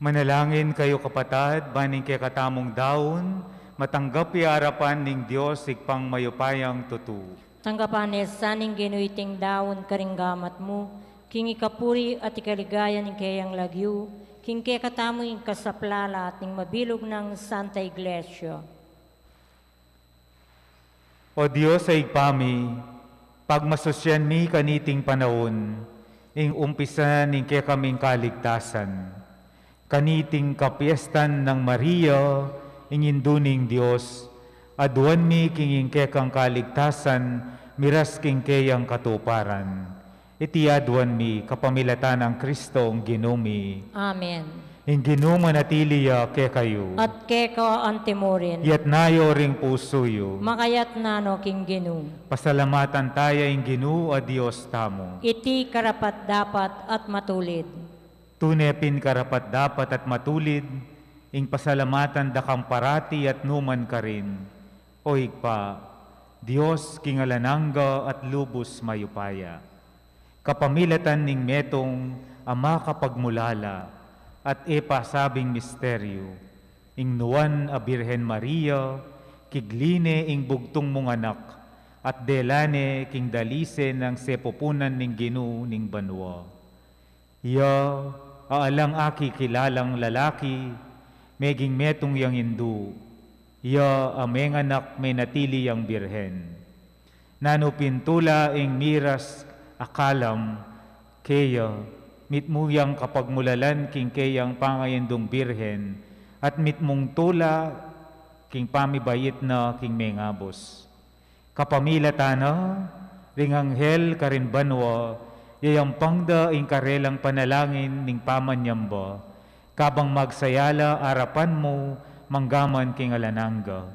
Manalangin kayu, kapatad, ban ing kekatamung daun matanggap ya arapan ning Dios Ibpang mayupayang tutu. Tanggapan ne sa ning Ginu iting daun karing gamat mu, king ikapuri at ikaligaya ning keyang lagyu, king kekatamung ikasaplalan at ning mabilug nang Santa Iglesia. O Dios a Ibpa mi, pagmasusyan mi kaniting panaun ing umpisa ning kekaming kaligtasan. Kaniting kapiestan nang Maria, ing Indu ning Dios, aduan mi king ing kekang kaligtasan miras king keyang katuparan. Iti aduan mi kapamilatan nang Kristong Ginu mi. Amen. Ing Ginu manatili ya kekayu. At keka antimurin. Iyatas yu ring pusu yu. Makayatas no king Ginu. Pasalamatan taya ing Ginu a Dios tamu. Iti karapat-dapat at matulid. Tune pin karapat-dapat at matulid ing pasalamatan da kang parati at nukarin man, O Ibpa, Dios king alang angga at lubus mayupaya. Kapamilatan ning metung a makapagmulala at e pasabing misteryu, ing nuan a Birhen Maria, kigli ne ing bugtung mung anak at dela ne king dalise nang sepupunan ning Ginu ning banua. Iya a alang akikilalang lalaki, meging metung yang indu, iya a menganak menatili yang birhen. Nanu pin tula ing miras a kalam keya, mitmu yang kapagmulalan king keyang pangaindung birhen, at mitmung tula king pamibait na king mengabus. Kapamilatan na ring anghel karin banua, yayampang da ing karelang panalangin ning pamanyamba, kabang magsaya la arapan mu manggaman king alang angga.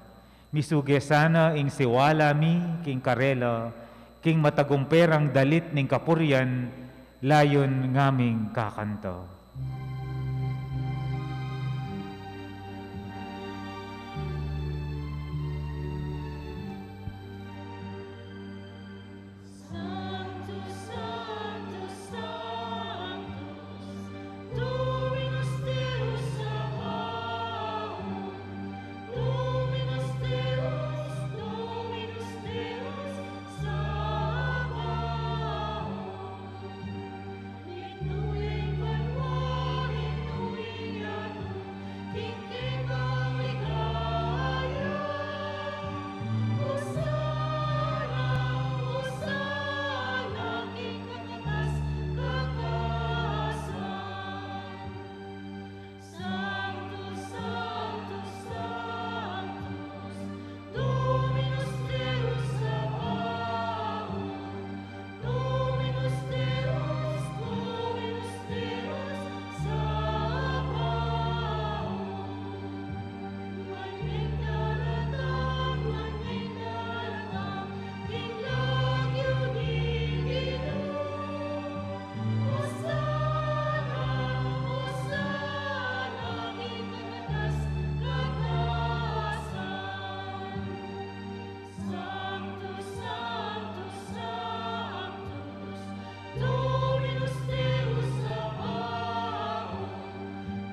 Misuge sana ing siwala mi king karela, king matagumpe rang dalit ning kapurian, layun ngaming kakanta. Sanctus, Sanctus, Sanctus, Dominus Deus Sabaoth, Dominus Deus, Dominus Deus Sabaoth. Sanctus, Sanctus, Sanctus, Dominus Deus Sabaoth, Dominus Deus, Dominus Deus Sabaoth. Sanctus, Sanctus, Sanctus, Dominus Deus Sabaoth,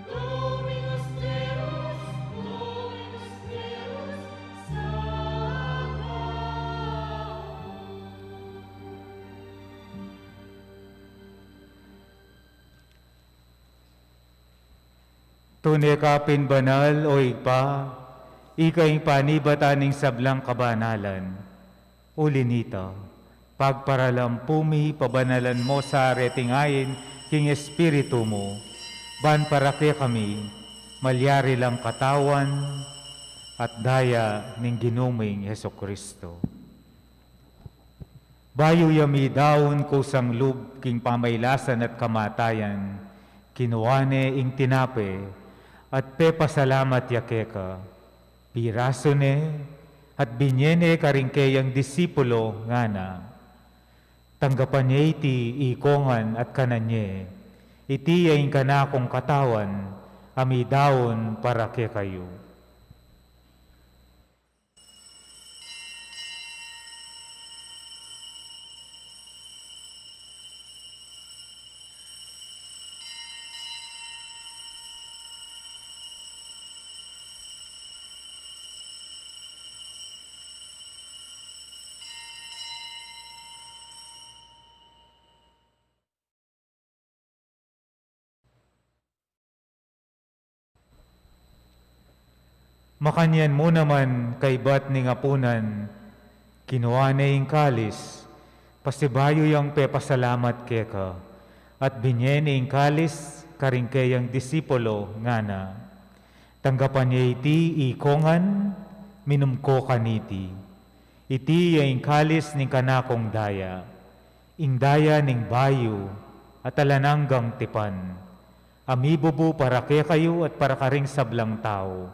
Dominus Deus, Dominus Deus Sabaoth. Tune ka pin banal, O Ibpa, ika ing panibatan ning sablang kabanalan. Uli nita, pagparalampu mi pabanalan mu sa reting ain king Espiritu mu, ban para kekami, malyari lang katawan at daya ning Ginu ming Jesucristo. Bayu ya midaun kusang lub king pamailasan at kamatayan, kinua ne ing tinape, at pepasalamat ya keka, pirasu ne, at binye ne karing keyang disipulo, ngana: Tanggapan ye iti ikongan at kanan ye, iti ya ing kanakung katawan, a midaun para kekayu. Makanyan mu naman kaybat ning apunan, kinua ne ing kalis, pasibayu yang pepasalamat keka, at binye ne ing kalis karing keyang disipulo, ngana: Tanggapan ye iti ikongan, minum ko kaniti. Iti ya ing kalis ning kanakung daya, ing daya ning bayu at alang anggang tipan, a mibubu para kekayu at para karing sablang tau,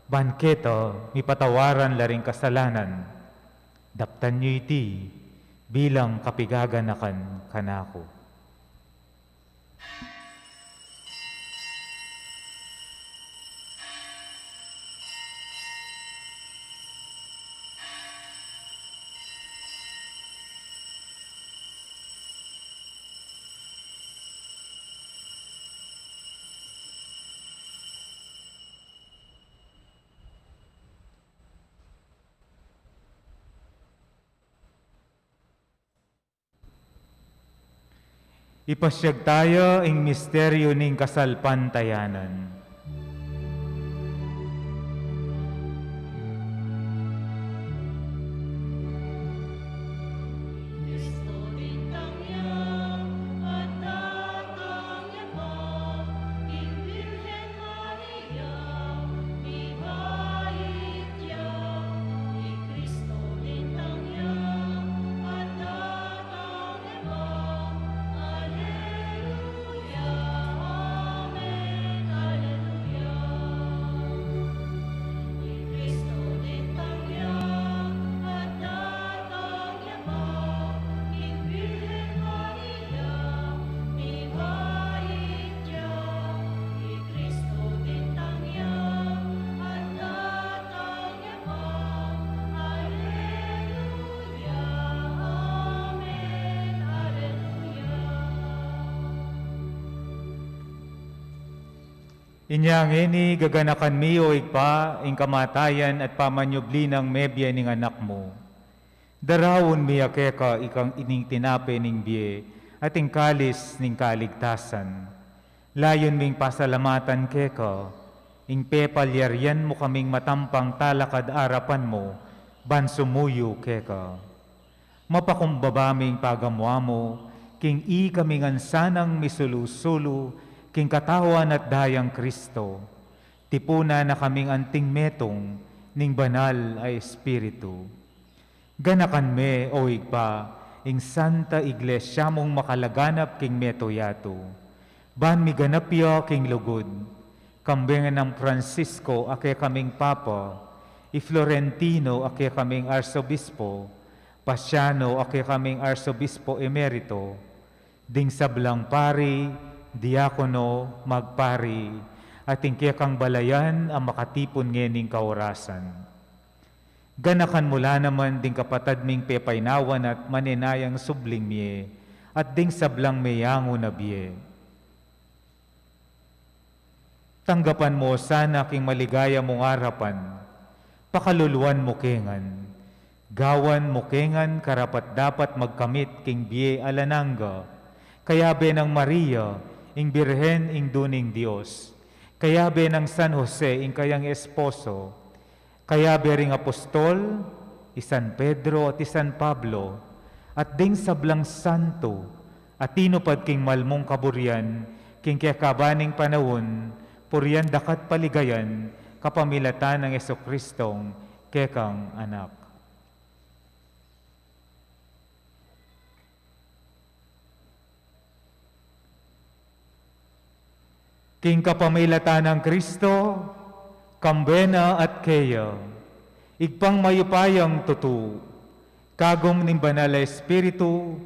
ban keta mipatawaran la ring kasalanan. Daptan yu iti bilang kapigaganakan kanaku. Ipasyag taya ing misteryu ning kasalpantayanan. Inya ngeni gaganakan mi, o Ibpa, ing kamatayan at pamanyubli nang mebie ning Anak mu. Daraun mi ya keka ikang ining tinape ning bie at ing kalis ning kaligtasan. Layun ming pasalamatan keka ing pepalyarian mu kaming matampang talakad arapan mu ban sumuyu keka. Mapakumbaba ming pagamu-amu king ikami ngan sanang misulu-sulu king katawan at dayang Kristo. Tipunan na kaming anting metung ning Banal a Espiritu. Ganakan me, o Ibpa, ing Santa Iglesia mung makalaganap king metung yatu, ban miganap ya king lugud, kambe nang Francisco a kekaming Papa, i Florentino a kekaming Arsobispo, Pasiano a kekaming Arsobispo Emerito, ding sablang pari, diakono, magpari, at ing kekang balayan a makatipun ngening kaurasan. Ganakan mu la naman ding kapatad ming pepainawan at manenayang subling mie, at ding sablang meyangu na bie. Tanggapan mu sana king maligaya mung arapan, pakaluluan mu ke ngan, gawan mu ke ngan karapat-dapat magkamit king bie alang angga, kayabe nang Maria, ing Birhen, Indu ning Dios, kayabe nang San Jose, ing kayang esposo, kayabe ring apostol, i San Pedro at i San Pablo, at ding sablang santo, a tinupad king malmung kaburian, king kekaban ning panaun, purian daka at paligayan, kapamilatan nang Jesucristong kekang Anak. King kapamilatan nang Kristo, kambe na at keya, Ibpang mayupayang tutu, kagum ning Banal a Espiritu,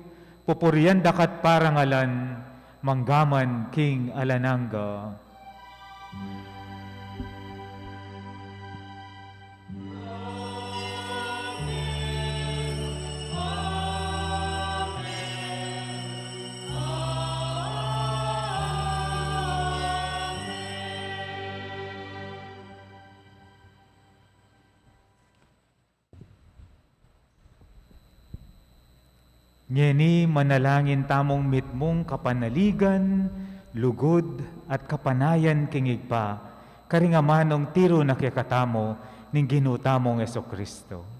pupurian daka at parangalan, manggaman king alang angga. Ngeni manalangin tamung mitmung kapanaligan, lugud, at kapanayan king Ibpa, Karing amanung tiru na kekatamu ning Ginu tamung Jesucristo.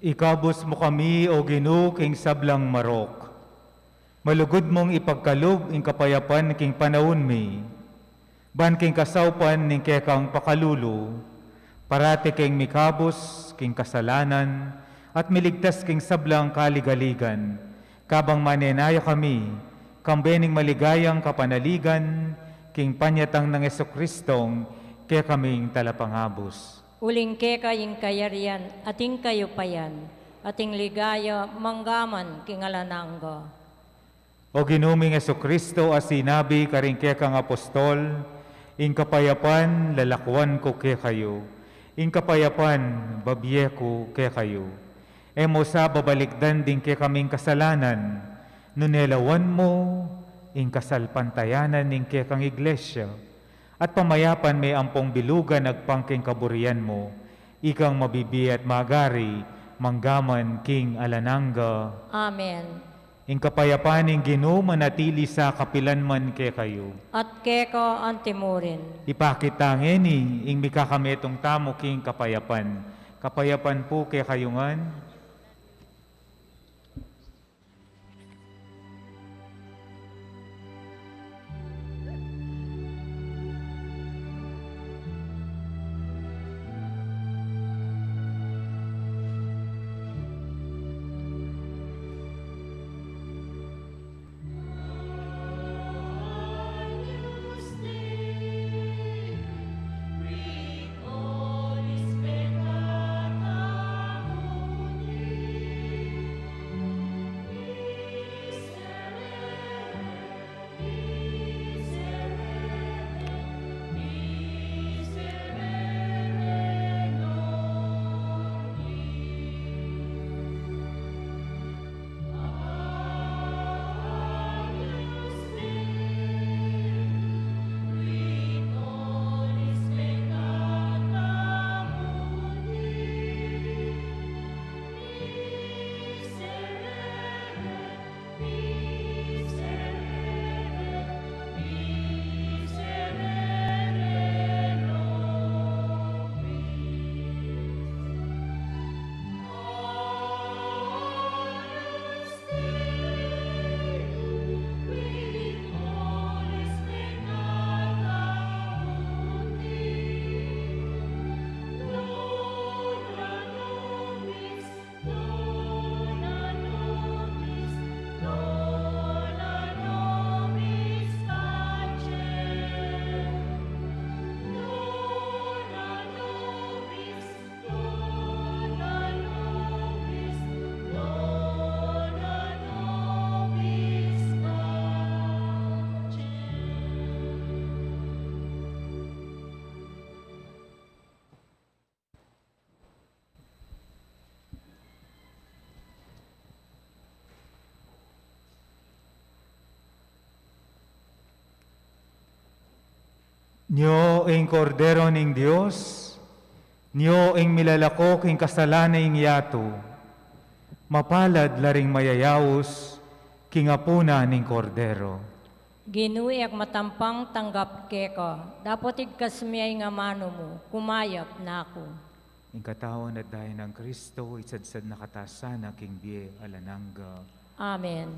Ikabus mu kami, O Ginu, king sablang marok. Malugud mung ipagkalub ing kapayapan king panaun mi. Ban king kasaupan ning kekang pakalulu, parati keng mikabus king kasalanan at miligtas king sablang kaligaligan, kabang manenaya kami kambe ning maligayang kapanaligan king panyatang nang Jesucristong kekaming talapangabus. Uling keka ing kayarian, at ing kayupayan, at ing ligaya, manggaman king alang angga. O Ginu ming Jesucristo, a sinabi karing kekang apostol, "Ing kapayapan lalakwan ku kekayu, ing kapayapan babie ku kekayu." E mu sa babalikdan ding kekaming kasalanan, nune lawan mu ing kasalpantayanan ning kekang iglesia, at pamayapan me ampong bilugan agpang king kaburian mu, ikang mabibie at magari, manggaman king alang angga. Amen. Ing kapayapan ning Ginu manatili sa kapilan man kekayu. At keka antimurin. Ipakit ta ngeni ing mikakametung tamu king kapayapan. Kapayapan pu kekayu ngan. Nyo ing Kordero ning Dios, nyo ing milalako king kasalanan ning yatu. Mapalad la ring mayayaus king apunan ning Kordero. Ginu, e ku matampang tanggap keka, dapot igkas mu ing amanu mu, kumayap na ku. Ing katawan at daya nang Kristo, isadsad na katamu sana king bie alang angga. Amen.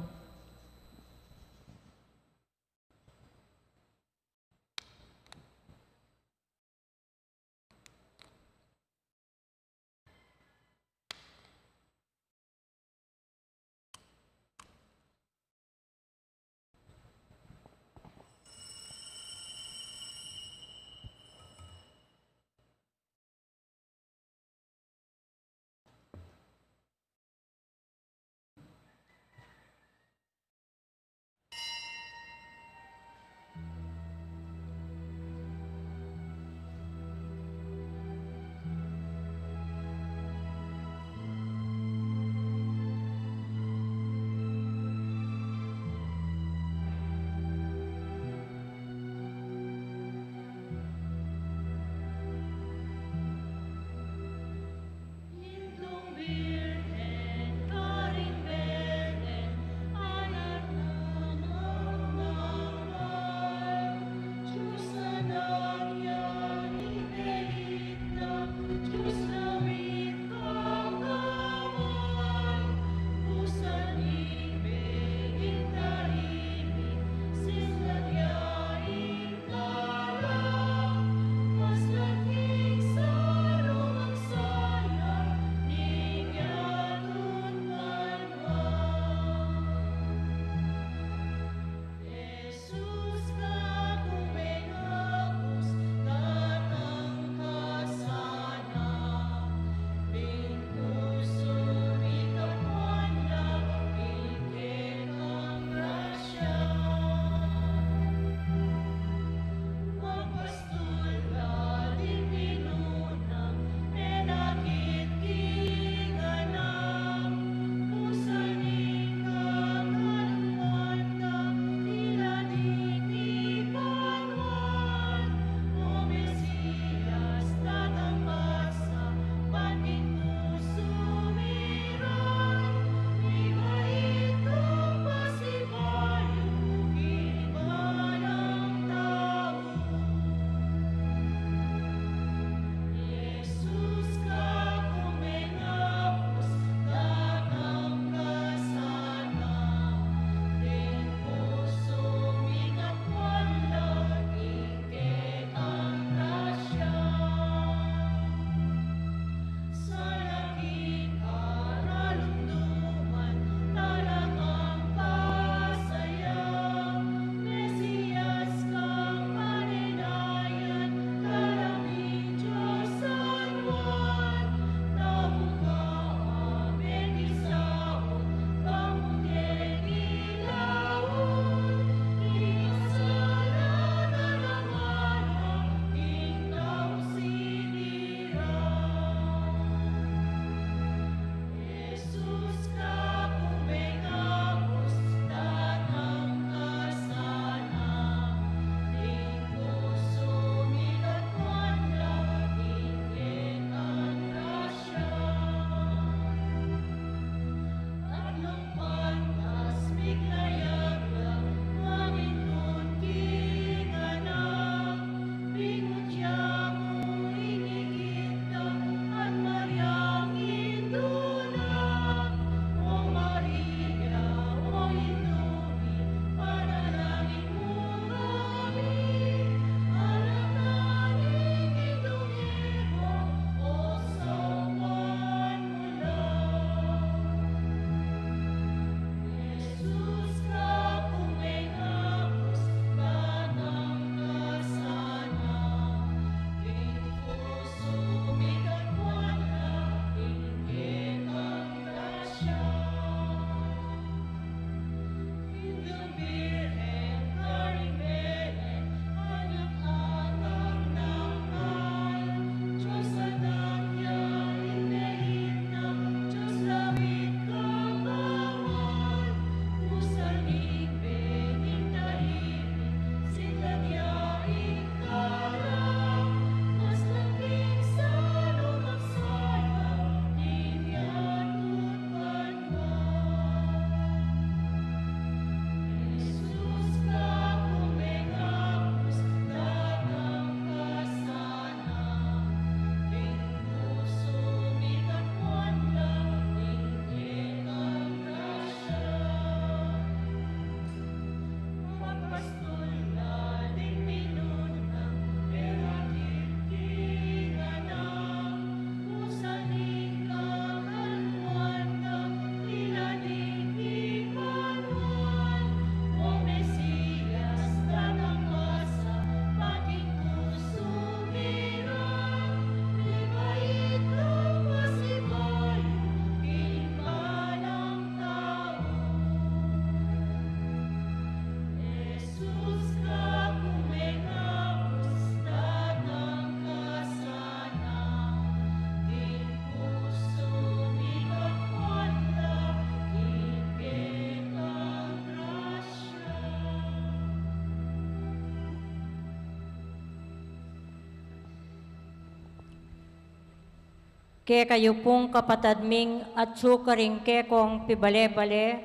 Kekayu pung kapatad ming atyu karing kekong pibale-bale,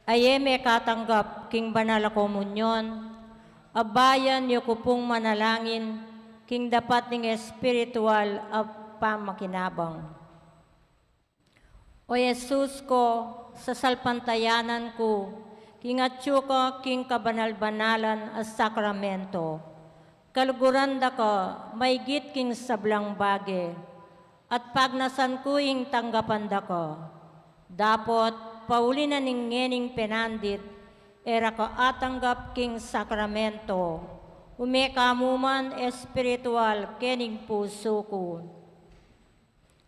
a e mekatanggap king banal a komunyon, abayan yu ku pung manalangin king dapat ning espiritual a pamakinabang. O Jesus ko, sasalpantayanan ku king atyu ka king kabanal-banalan a sakramento. Kaluguran da ka maigit king sablang bage, at pagnasan ku ing tanggapan da ka. Dapot pauli na ning ngening penandit, e ra ka atanggap king sakramento, ume ka mu man espiritual kening pusu ku.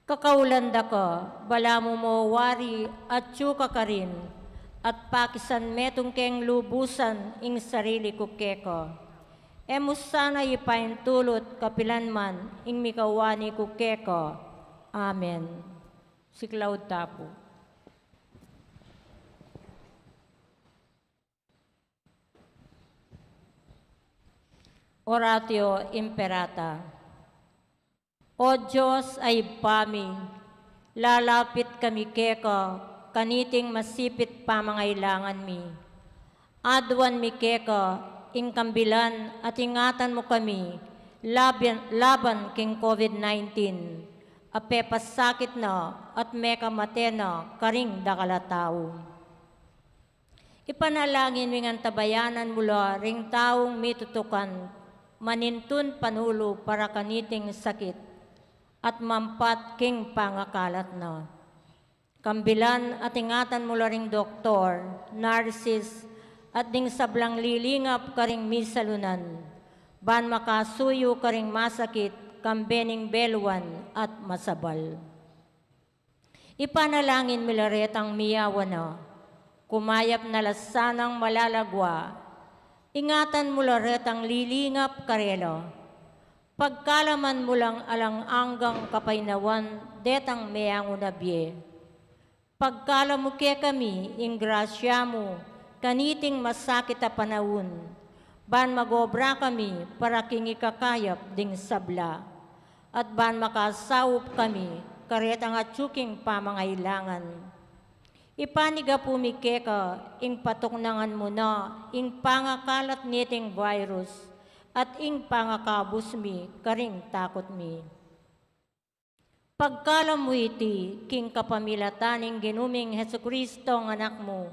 Kakaulan da ka, balamu mo wari atyu ka karin, at pakisan metung keng lubusan ing sarili ku keka. E mu sana ipaintulut kapilan man ing mikawani ku keka. Amen. Siklaud ta pu. Oratio Imperata. O Dios a Ibpa mi, lalapit kami keka kaniting masipit pamangailangan mi. Aduan mi keka ing kambilan at ingatan mu kami laban, laban king COVID nineteen, a pepasakit na at mekamate na karing dakal a tau. Ipanalangin ming antabayanan mu la ring taung mitutukan manintun panulu para kaniting sakit at mampat king pangakalat na. Kambilan at ingatan mu la ring doktor, nurses, at ding sablang lilingap karing misalunan, ban makasuyu karing masakit kambe ning beluan at masabal. Ipanalangin mi la retang miyawa na, kumayap na la sanang malalagwa. Ingatan mu la retang lilingap karela. Pagkalaman mu lang alang anggang kapaynawan detang meangu na bie. Pagkalam mu kekami ing grasya mu kaniting masakit a panaun, ban mag-obra kami para king ikakayap ding sabla, at ban makasaup kami karetang atyu king pamangailangan. Ipanigapu mi keka ing patuknangan mu na ing pangakalat niting virus at ing pangakabus mi karing takut mi. Pagkalam mu iti king kapamilatan ning Ginu ming Jesucristo, a Anak mu,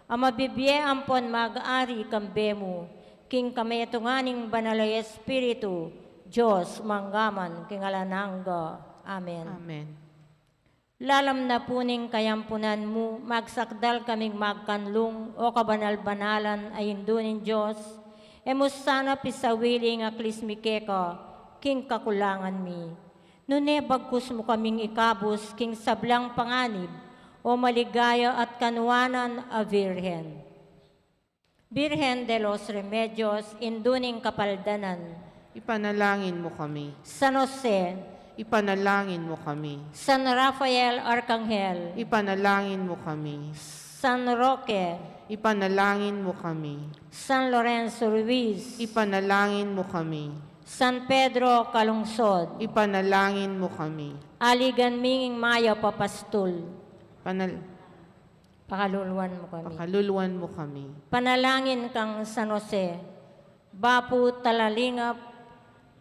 a mabibie ampon mag-ari kambe mu, king kametungan ning Banal a Espiritu, Dios, mangga man king alang angga. Amen. Amen. Lalam na pu ning kayampunan mu, magsakdal kaming magkanlung, o kabanal-banalan a Indu ning Dios, e mu sana pisawili ing aklis mi keka king kakulangan mi. Nune bagkus mu kaming ikabus king sablang panganib, o maligaya at kanuanan a Virgen. Virgen de los Remedios, Indu ning Kapaldanan. Ipanalangin mu kami. San Jose. Ipanalangin mu kami. San Rafael Arkanghel. Ipanalangin mu kami. San Roque. Ipanalangin mu kami. San Lorenzo Ruiz. Ipanalangin mu kami. San Pedro Calungsod. Ipanalangin mu kami. Aligan mi ing mayap a pastul. Panal- Pakaluluan mu kami. Pakaluluan mu kami. Panalangin kang San Jose, bapu talalingap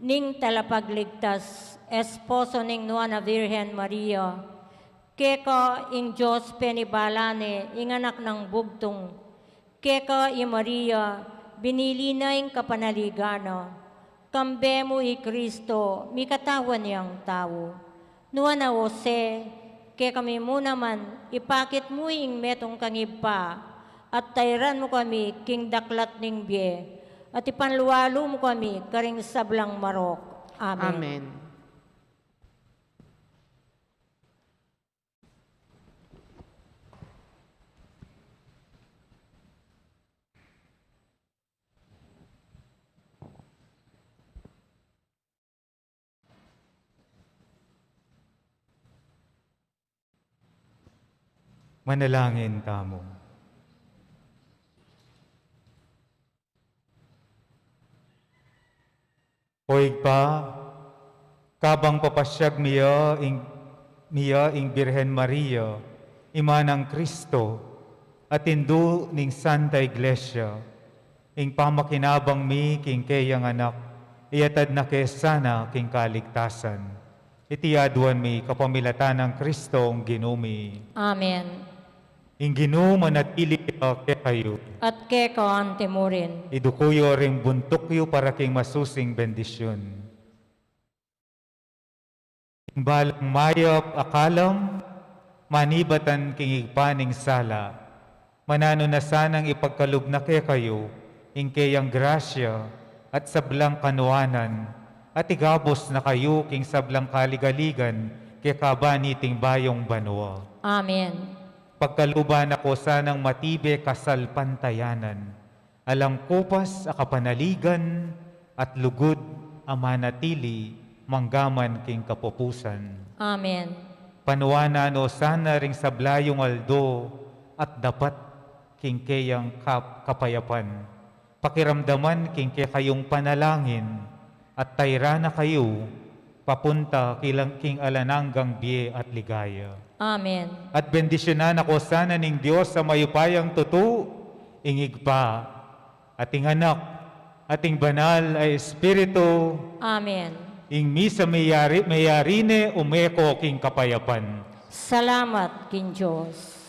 ning Talapagligtas, esposo ning Nuan a Virgen Maria. Keka ing Dios penibala ne ing anak nang bugtung. Keka i Maria, binili na ing kapanaligan na. Kambe mu i Cristo, mikatawan yang tau. Nuan a Jose, kekami mu naman, ipakit mu ing metung kang Ibpa, at tairan mu kami king daklat ning bie, at ipanlualu mu kami karing sablang marok. Amen. Amen. Manalangin tamu. O Ibpa, kabang papasyag mi ya ing Mia ing Birhen Maria, Ima nang Kristo, at Indu ning Santa Iglesia, ing pamakinabang mi king keyang anak, iyatad na ke sana king kaligtasan. Iti aduan mi kapamilatan nang Kristong Ginu mi. Amen. Ing Ginu manatili kekayu. At keka antimurin. Iduku yu ring buntuk yu para king masusing bendisyun. Ing balang mayap a kalam, manibatan king Ibpa ning sala, mananu na sanang ipagkalub na kekayu ing keyang grasya at sablang kanuanan, at igabus na kayu king sablang kaligaligan kekaba niting bayung banua. Amen. Pagkaluban na ko sanang matibe kasalpantayanan, alang kupas a kapanaligan at lugud a manatili manggaman king kapupusan. Amen. Panuanan no sana ring sabla yung aldo at dapat king keyang kap-, kapayapan. Pakiramdaman king kekayung panalangin at tayra na kayu papunta kilang king alang anggang bie at ligaya. Amen. At bendisyunan na ko sana ning Dios a mayupayang tutu, ing Ibpa, at ing Anak, at ing Banal a Espiritu. Amen. Ing misa meyari, meyari ne, ume ko king kapayapan. Salamat king Dios.